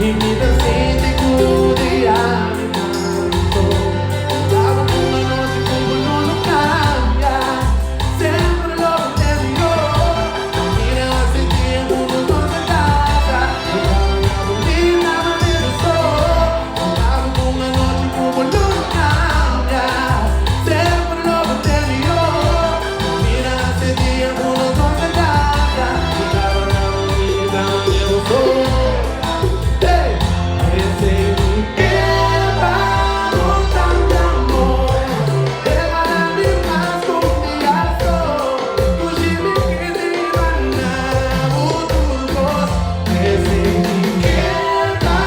I mi ta sinti ku dia mi canso. Sabe ku anochi ku bo no lo cambia. Semper lo bo te mihó. Mira hace tiempo nos dos a casa. Mi cama bonita manera so. Sabe ku anochi ku bo no lo cambia. Semper lo bo te mihó. Mira hace tiempo nos dos a casa. Mi cama bonita manera so. Hey! Ese mi ke pa bo tantu amor. Regálame mas ku un dia so. Dushi mi ke te manda bo tur kos. Ese mi ke pa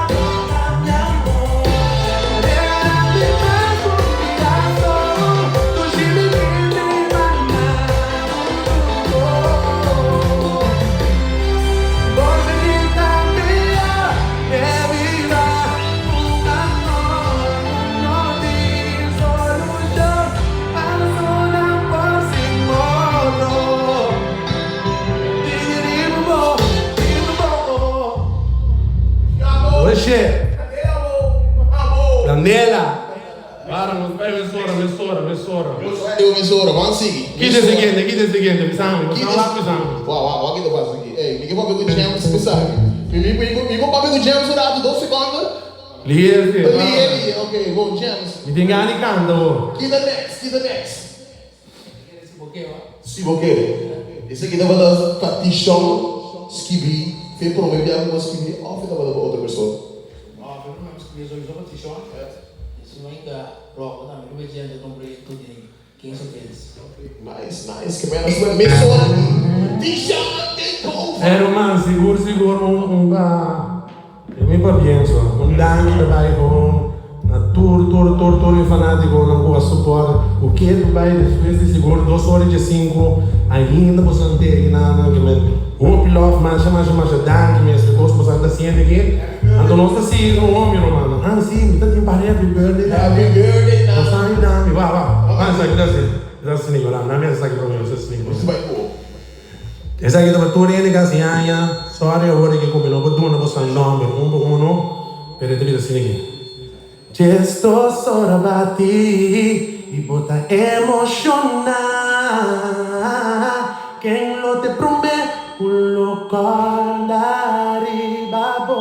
bo tantu amor. Regálame mas ku un dia so. Dushi mi ke te manda bo tur kos. Por linda mia, ke biba un amor no tin solushon, pasobra por sin otro. Diribo, diribo. Oxe! Candela! Para, nos bai mesora, mesora, mesora. Eu mesora, ban sigui. Kita e siguiente, kita e siguiente, bisami, bo sa wak bisami. Wak, wak, wak kita pasa aki. Ey, mi ke papia ku James esaki. Mi, mi, mi, mi por papia ku James un ratu, dos sekondo? Lihe, lihe. Lihe, lihe, ok, bon, James. Mi tin gana di kanta bo. Kita next, kita next. Si bo ke. Esaki tabata pa Tishon skibi fe prome bia ku bo skibi of e tabata pa otro persona? No, fe prome mi skibi sowieso pa Tishon. I si no ainda Rocco tambe ku Bejenta ta un proyekto di Kings of Hits. Nice, nice. Ke mena sua mesora di Tishon take over! Eh ruman, sigur sigur un un pa e mi papienso. Un danki ta bai gewoon na tur tur tur tur mi fanatikonan ku a support ku ke ta bai despues di sigur dos ora i diesinku ainda boso nan te aki nan nan ke men hopi love masha masha masha danki mes kos boso nan ta siente aki anto nos ta sigui un homi rumannan ah si mi ta tin pari happy birthday Happy birthday nan. Boso a yuda mi wa wa wa esaki ta si ta sneak wala nan mester esaki prome mester sneak prome. Esaki ta pa tur hende ku hasi aña. Sorry awor di ku mi no por duna boso nan nomber un pa uno, pero e ta bisa asina aki. Djestos ora bati i bo ta emoshoná, ken lo te promé ku lo kòrda riba bo?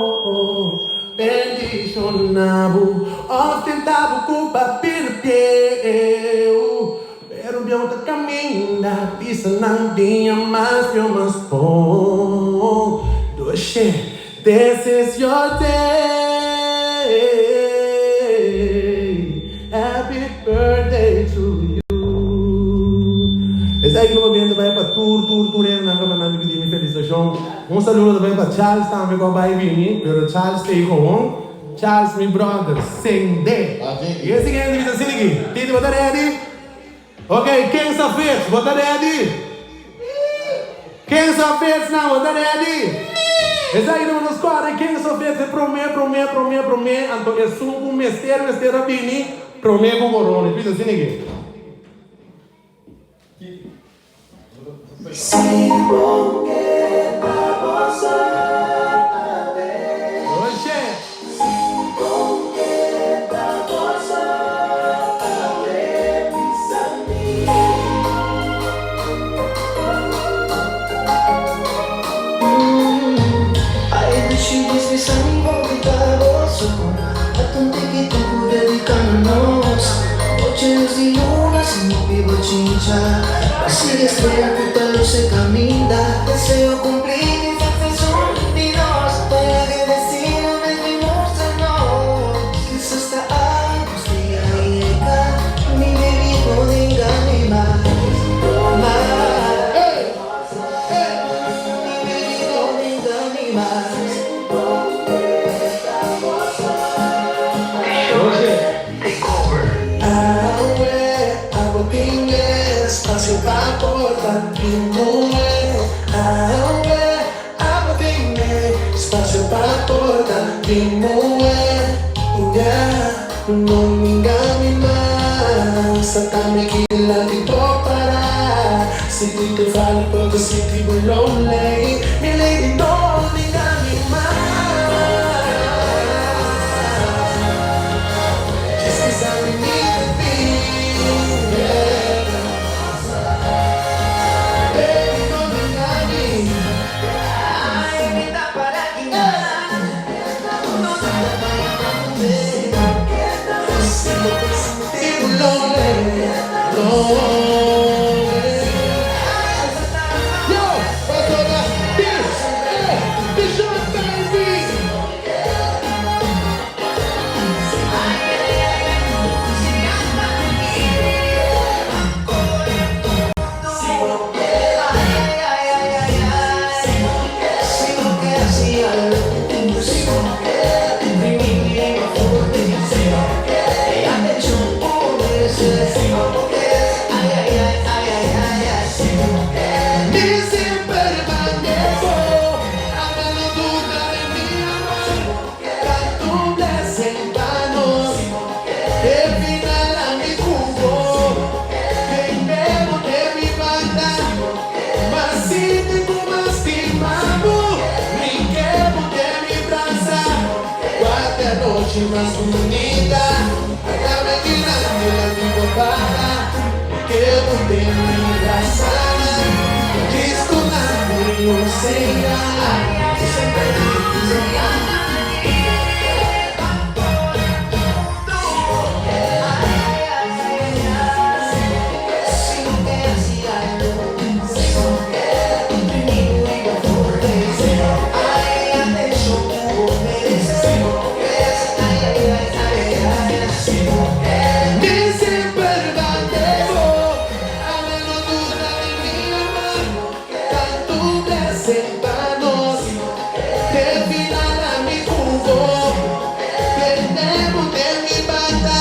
Bendishoná bo òf tenta bo ku papir pieu. Pero bieu ta caminda bisa nan dia mas bieu mas bon Doshe this is your day Happy birthday to you Esaki lo momento bai pa tur tur tur hendenan ku a manda mi pidi mi felicitacion. Un saludo ta bai pa Charles tambe ku a bai bini pero Charles stay gewoon. Charles mi brother sende. Y e siguiente bisa asina aki. Titi bo ta ready? Ok ken sa fits bo ta ready? Ken sa fits nan bo ta ready? Esaki ta nos kore ken sa fits e prome prome prome prome anto esun ku mester mester a bini prome ku corona bisa asina aki. Si bo ke pa bo sabe. Oxe! Si bo ke pa bo sabe, bisa mi. Ay dushi dis mi sa mi bo ta goso. Atun tiki tempu dedica na nos. Ocho luz di luna sin hopi bochincha. Pa sigui estrella cu ta luce caminda. Deseo cumpli mi fe un di nos. Pa laga destino mes mi mustra nos. Kisas ta angustia yega. Mi baby no nenga mi mas. Mas. Mi baby no nenga mi mas. Oxe! Awe abo tin espacio pa porta mi muhe. Awe abo tin espacio pa porta mi muhe. Yeah, no ninga mi mas. Ata mi dilanti por para. Sinti te vale porque sinti bo lonely. Mi lady no ninga mi mas. Yo, pasobra this e Tishon baby. Mi semper band'e bo, anda no duda den mi amor, ta tu blessing pa nos, te final a mi cu bo, kende bo den mi banda, mas sinti cu mas stima bo, mi ke bo den mi brasa, cual te anochi mas bunita, ata mi dilanti la mi bo para, mi ke bo den mi brasa, Cristo na mi osea, semper Mi semper band'e bo, anda no duda di mi amor, tantu blessing pa nos, te final a mi ku bo, tene bo den mi banda,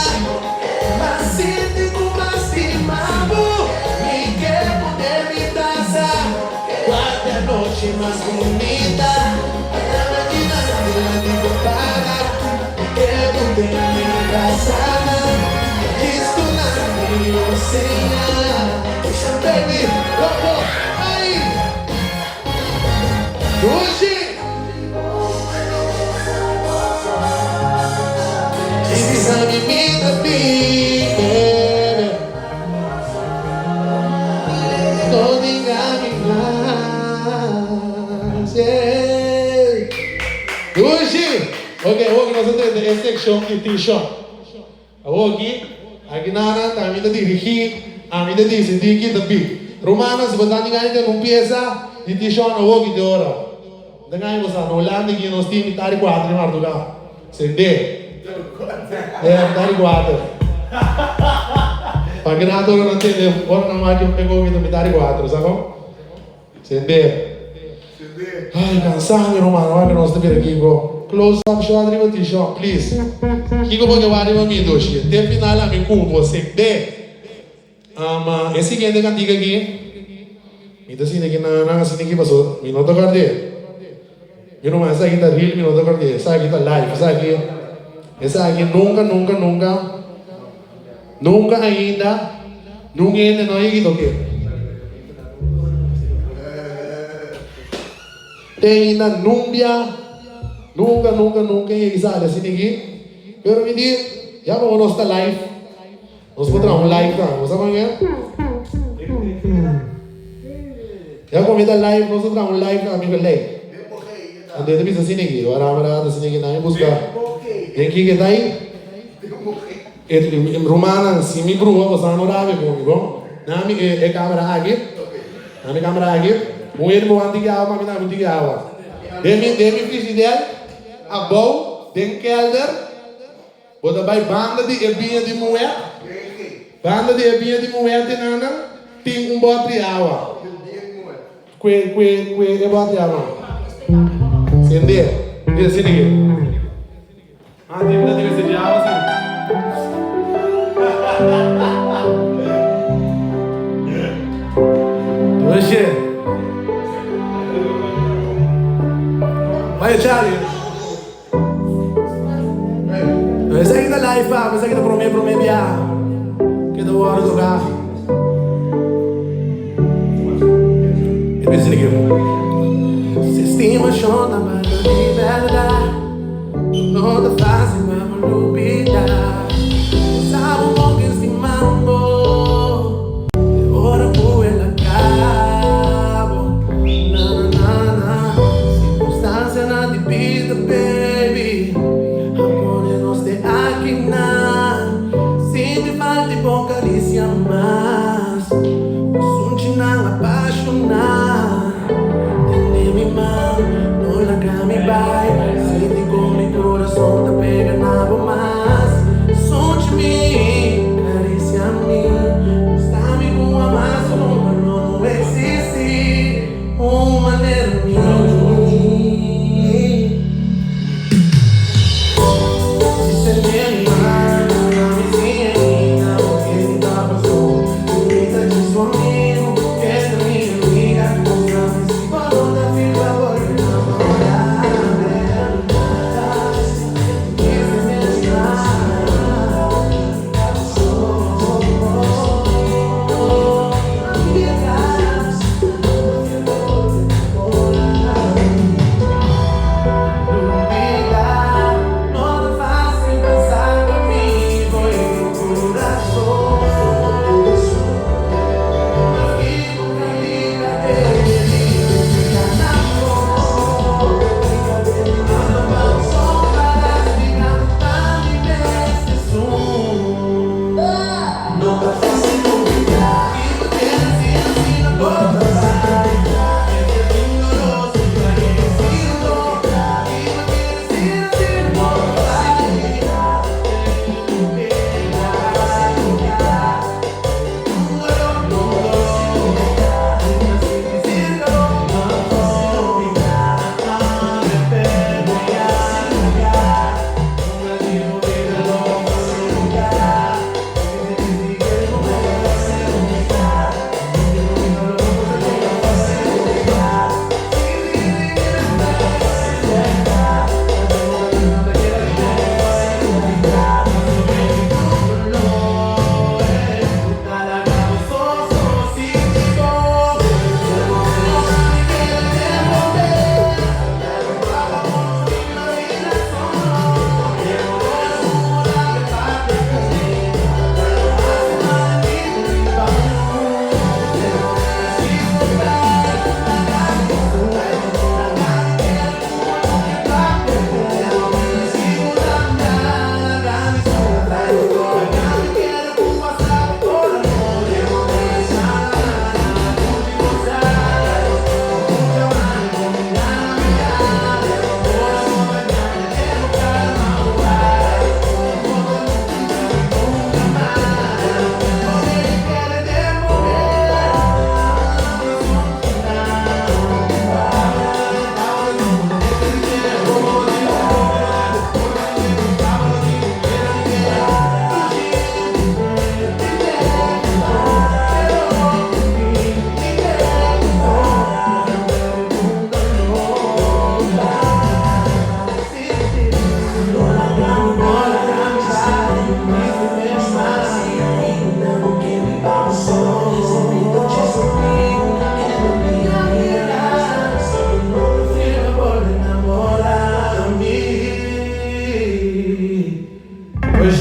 mas sinti ku mas stima bo, mi ke bo den mi brasa, kualke anochi mas bunita, ata mañana dilanti bo para, mi ke bo den mi brasa, Cristo na mi osea, baby, loco, ay, dushi. Bisa mi mi ta pide, no diga mi mas, yeah. Dushi! Ok, awor nos a drenta e seccion di T-shirt. Awor aki, aki nana ta ami ta dirigí, ami ta disidí ki ta big. Rumannan, si bo ta ninga di tene un piesa di T-shirt awor ki te ora. N ta ngaña bo sa, na Hulanda aki nos tin mitad di kuater di mardugá. Sendé. E, mitad di kuater. Pa ki rato ora nan tende, ora nan wak e gomi ta mitad di kuater, sa kon? Sendé. Ay, cansá mi ruman, wak nos ta bira kiko. Close up shot riba T-shirt, please. Kiko bo ke wak riba mi, Doshi? Te final ami ku bo, sendé. E siguiente cantica aki, mi ta sinti ki nan a sinti ki paso mi no ta kord'é. Mi ruman, esaki ta real, mi no ta kord'é. Esaki ta live, esaki, esaki nunca, nunca, nunca, nunca ainda, nunca hende no a yegi tok'é. Te ainda nunbia, nunca, nunca, nunca yegi sali asina aki. Pero mi di, ya como nos ta live. Nos por traha un live tambe, bo sa con ke? Ya como mi ta live, nos ta traha un live tambe cu ley. Anto e ta bisa asina aki, ora mi ta asina aki, nan mi busca den kiko e ta ahi. E rumannan, si mi bruha bo sa no rabia cu mi, bon? Nan mi e camera aki, nan mi camera aki, un hende bo wan tiki awa pa mi, nan mi tiki awa. Den mi, den mi frigider, abou, den kelder. Bo ta bai banda di e biña di muhé? Banda di e biña di muhé te nannan tin un bòt di awa. Kue, kue, kue e bòt di awa. Sende. Mira asina ke. Ah, tin ta tin di awa si. Oye. Oye, Charlie. Esaki ta live papa, esaki ta prome prome biaha ke ta wòrdu toká. E bisa di ke Si stimashon ta banda di bèrdat No ta fásil pa bo lubidá Bo sa bo bon ke stima bo Te ora ku el a kabo Na na na Circunstancianan di bida baby A pone nos te aki nan Sinti falta di bo caricia mas.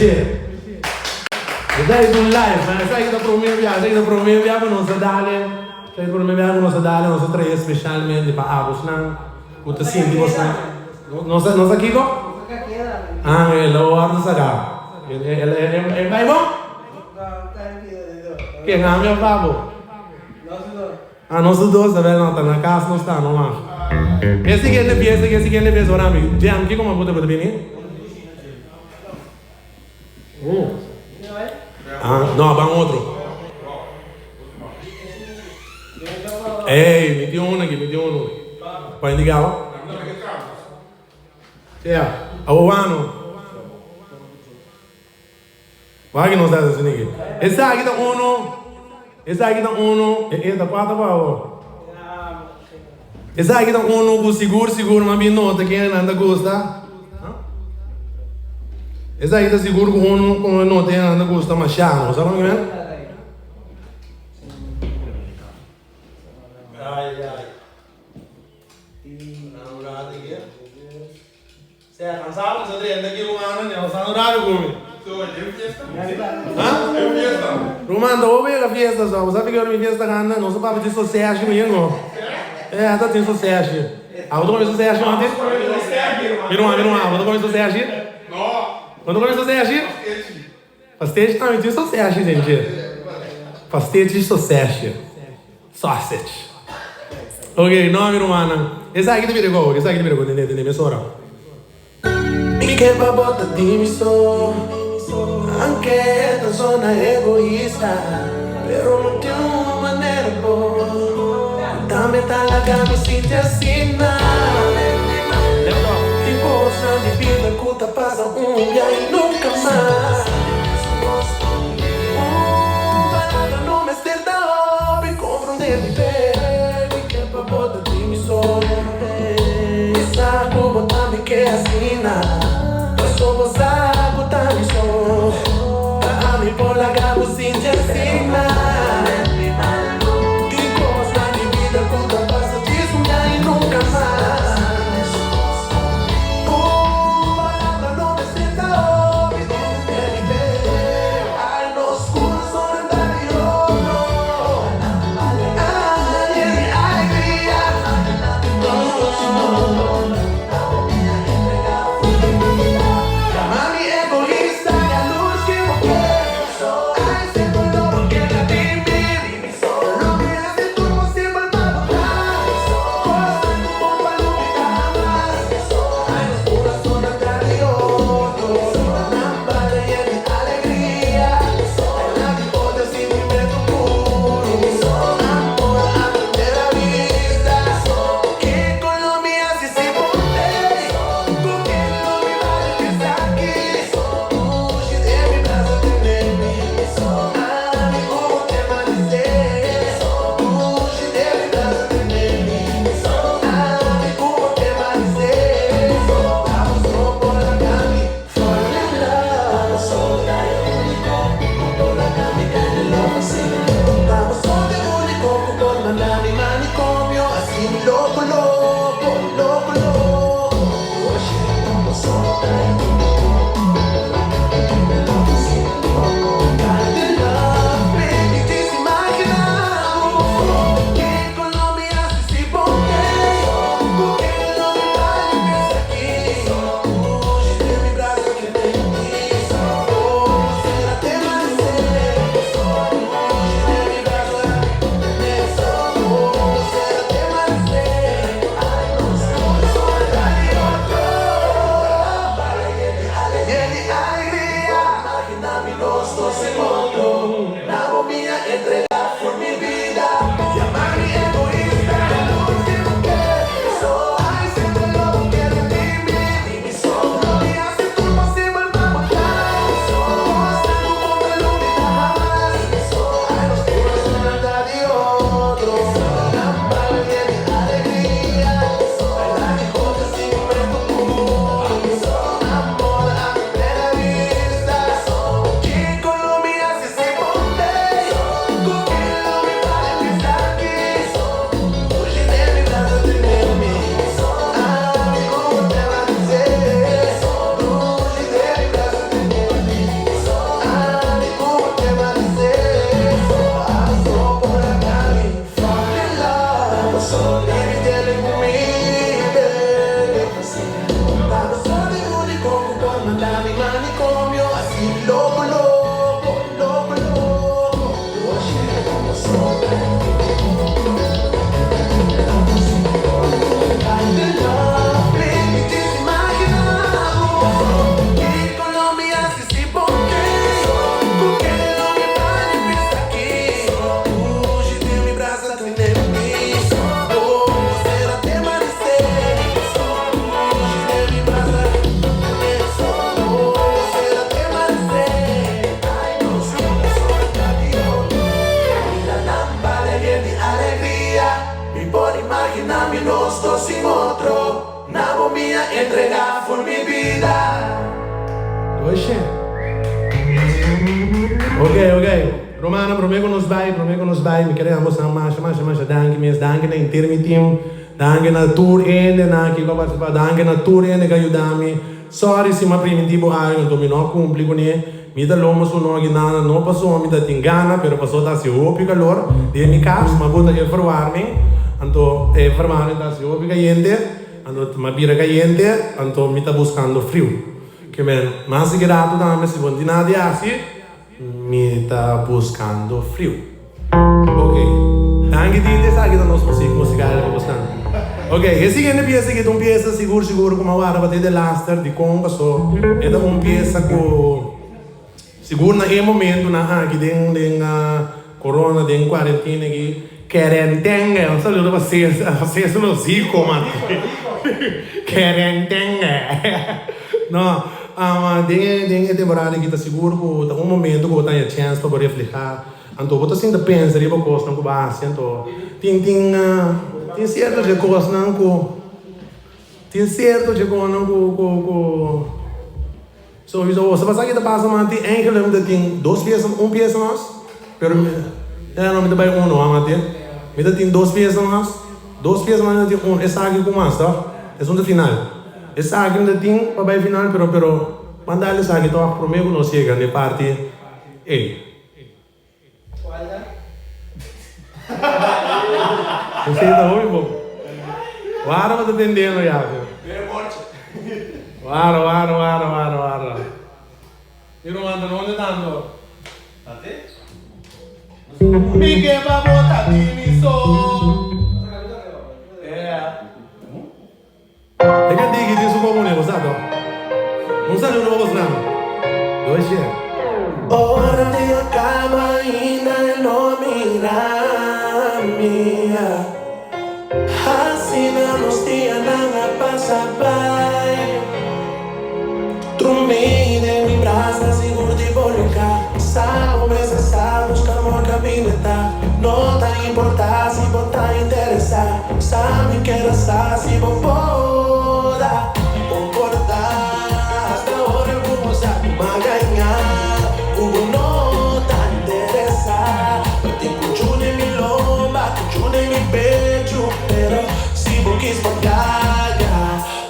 Appreciate. Esaki ta un live, man. Esaki ta prome bia, esaki ta prome bia ku nos a dale. Esaki ta prome bia ku nos a dale, nos a trae specialmente pa abosnan ku ta sinti bosnan. Nos a, nos a kiko? Ah, el a wòrdu saká. E bai bon? Ken, ami òf abo? Ah, nos tur dos ta bel no ta na cas nos ta no mas. E siguiente fiesta e siguiente fiesta ora mi jam kiko ma bo ta bini? Ah, no ban otro. Ey, mi tin uno aki, mi tin uno. Pa indica bo? Sea, abo wano. Wak ki nos ta hasi niki. Esaki ta uno, esaki ta uno, e e ta kuater pa awor. Esaki ta uno ku sigur sigur m'a bin nota ken nan ta gusta. Esaki ta sigur ku uno ku m'a nota ken nan ta gusta masha. No sa kon ki men? Ai ai. Sea cansado mi sa drenta aki rumannan ya pasando rato cu mi. Ha? Ruman ta hopi yega fiesta so, bo sa ki ora mi fiesta ganda? Nos a papia tin soseshi mi yengo. Eh, ta tin soseshi. Abo ta come soseshi antes? Mi ruman, mi ruman, abo ta come soseshi? Bo no come soseshi? Pastechi tambe tin soseshi den dje. Pastechi soseshi. Sausage. Ok, no mi rumannan. Esaki ta bira gou, esaki ta bira gou. Tende, tende, mesora. Mi ke pa bo ta di mi so Anke e ta zona egoista Pero no tin un manera bo Ku tambe ta laga mi sinti asina Tin kosnan di bida ku ta pasa un bia i nunka mas Un palabra no mester ta hopi Comprende mi baby Ke pa bo ta di mi so Mi sa ku bo tambe ke asina Paso bo sa ku ta mi so Pa ami por laga bo sinti asina Tin kosnan di bida ku ta pasa djis un dia i nunka mas Un palabra no mester ta hopi Comprende mi baby Ay nos kurason ta di oro for mi bida. Oxe. Ok, ok. Romana, prome ku nos bai, prome ku nos bai, mi kere ambos nan masha, masha, masha danki mes. Danki na henter mi team. Danki na tur hendenan aki ku a partisipá. Danki na tur hende ku a yuda mi. Sorry si mi a primintí bo algu anto mi no a kumpli kuné. Mi ta lomo su no aki nada, no pasobra mi ta tin gana, pero pasobra ta hasi hopi kalor den mi kas. Mi a bota e verwarming, anto e verwarming ta hasi hopi kayente, anto mi a bira kayente, anto mi ta buskando friu. Ke men, mas di ki ratu tambe si bo no tin nada di hasi, Mi ta buscando friu. Ok. Danki Titi, esaki ta nos muziek musical pa buscan. Ok, e siguiente pieza aki ta un pieza sigur sigur cu mi a warda pa te delaster dicon paso e ta un pieza cu sigur na e momentonan aki den den corona den cuarentena aki kerentenge un saludo pa Cesar pa Cesar lo zico man kerentenge no. Den e den e temporada aki ta sigur ku ta un momento ku bo ta haña chèns pa bo reflehá. Anto bo ta sinta pensa riba kosnan ku bo a hasi. Anto tin tin tin sierto dje kosnan ku tin sierto dje kosnan ku ku ku sowieso bo sa ki ta pasa man tin eigenlijk mi ta tin dos piesa un piesa mas pero mi eh no mi ta bai uno a mati mi ta tin dos piesa mas dos piesa mas mi ta tin un esaki ku mas tòg esun ta final. Esaki no ta tin pa bai final pero pero ban dal esaki tòg promé ku nos yega na e parti ei. Esei ta hopi bon. Wara bo ta tendendo ya fe. Wara wara wara wara wara. Mi ruman ta donde tanto? Mi ke pa bo ta di mi so. E kantiga tin su komune, bo sa to? Un saludo pa bosnan. Doshi. Ora di a kaba ainda e no mira mi. Asina nos dianan a pasa bai. Drumi den mi brasa sigur di bo luga. Sa bo mester sa busca amor caminda ta. No ta importa si bo ta interesa. Sa mi keda sa si bo por a comporta. Hasta ora cu bo sa cu m'a gaña. Cu bo no ta interesa. Pa tin cuchu den mi lomba, cuchu den mi pechu. Pero si bo kies pa caya.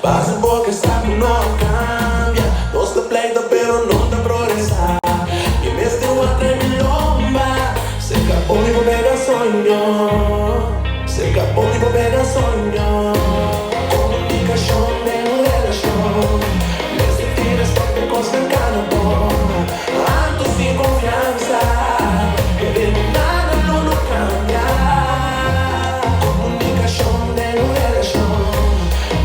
Pasa porque sa cu no a cambia. Nos ta pleita pero no ta progresa. Mi mester wak den mi lomba. Cerca bo mi por pega soño. Cerca bo mi por pega soño. Comunicacion den un relacion. Mester tin respet p'e cosnan cana bon. Anto sin confiansa. Kere mi nada lo no cambia. Comunicacion den un relacion.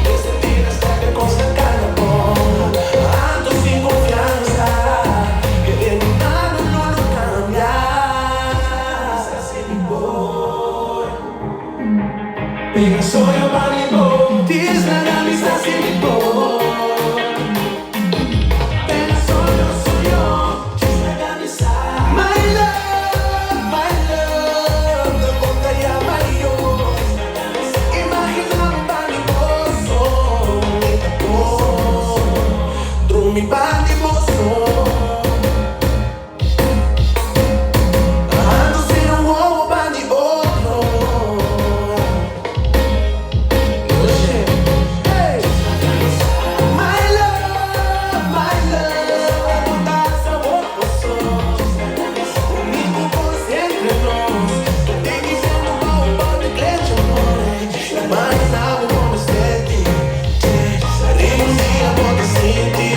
Mester tin respet p'e cosnan cana bon. Anto sin confiansa. Kere mi nada lo no cambia. Sa si mi por. Pega soño pa mi bo. Dislaga mi sa si mi por. Pega soño soño. Dislaga mi sa. My love, my love. No conta ya mayo. Imagina bo pa mi bo so. Mi ta por. Drumi pa di bo so. Ando sin un wowo pa di otro. Oye, hey. My love, my love, abo ta sabor gozo. Uni cu cos entre nos. Te diciendo pa un par di klecho more. Imagina bo como senti. Riba un dia bo ta sinti.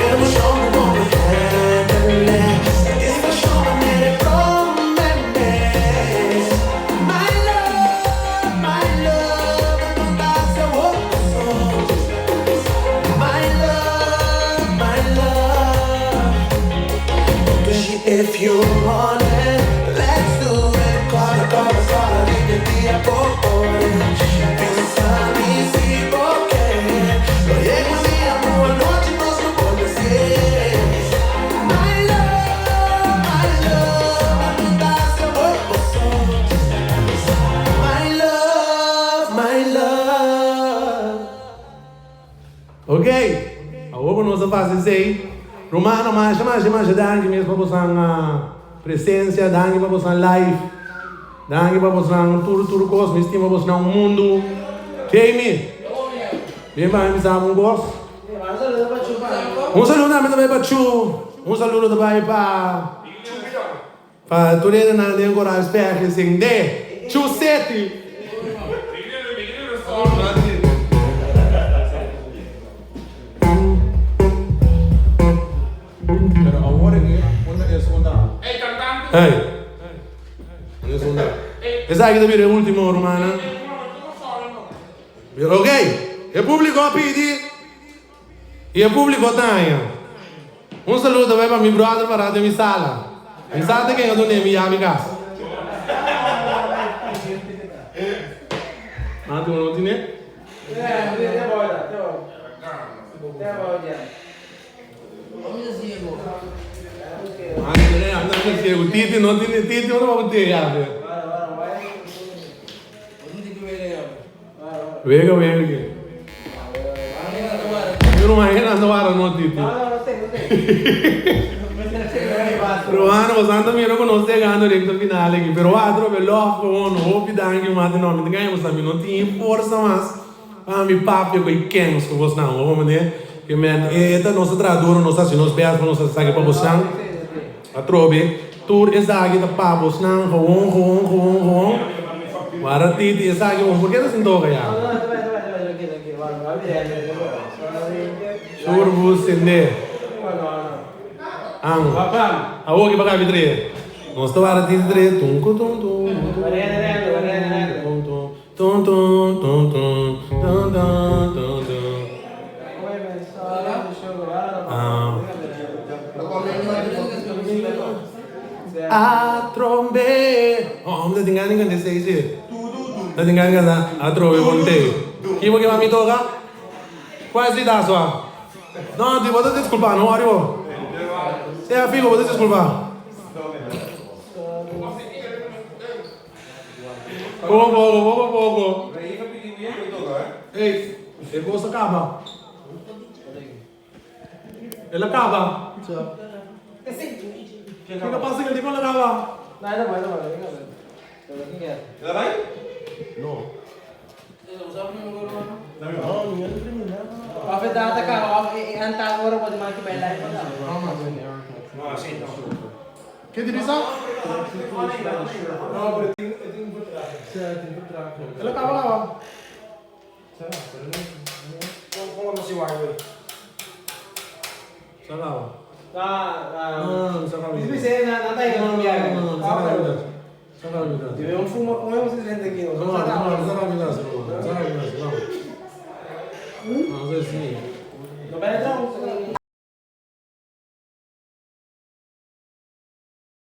Emocion cu bo por handle. Satisfaccion manera e prome mes. My love, my love, abo ta sabor gozo. My love, my love. If you want it, let's do it. Kòrda, kòrda, kòrda riba e dia por ore. Pensa mi si bo ke. Lo yega un dia ku anochi nos lo bolbe ser. My love, my love, abo ta sabor bo so. My love, my love. Ok, awor ku nos a fasi esei, rumannan masha masha masha danki mes pa bosan presensia, danki pa bosan live, danki pa bosan tur tur kos, mi stima bosnan un mundu. Jamie, bin pa mi bisa bo un kos. Un saludo tambe ta bai pa Chu, un saludo ta bai pa Pa tur hendenan den Coral Spègel sende Chu City. Pero awor aki unda esun ta? Hey. Unda esun ta? Esaki ta bira e ultimo rumannan. Ok, e publico a pidi. Y e publico ta haña. Un saludo ta bay pa mi brother pará den mi sala. Mi sa ta ken a dune mi yabi cas. Mati bo no tine? Mati ciego. Titi no tine. Titi unda bo te yabi? Wega wega ke. Mi ruman e nan ta wara no Titi. Ruman boso anta mira ku nos yegando recta final aki pero wak atrobe love gewoon hopi danki mati no mi ta gaña boso mi no tin forsa mas pa mi papia ku e kens ku bosnan bo comprende ke men e ta nos ta traha duro nos ta hasi nos best pa nos ta saki pa bosnan atrobe Tur esaki ta pa bosnan gewoon gewoon gewoon gewoon Wara Titi esaki un por ke ta sin toka ya? Shur bus sende Ang Awor ki pa kabi tre Nos ta wara Titi tre Tun ku tun tun tun tun tun tun tun tun tun tun tun tun tun Atrombe Oh, mi ta tin gana di canta esei si. Ta tin gana di canta Atrobe bonte. Kibo ke mami toca? Cual si ta sua? No, di bo ta disculpa, no worry bo. Sea figo, bo ta disculpa. Poco poco, poco poco. Ey, e cos a caba. El a caba. Kico pasa cu el dicon el a caba? No. Ke di bisa? El a caba caba. Sa caba. No, no, sa caba.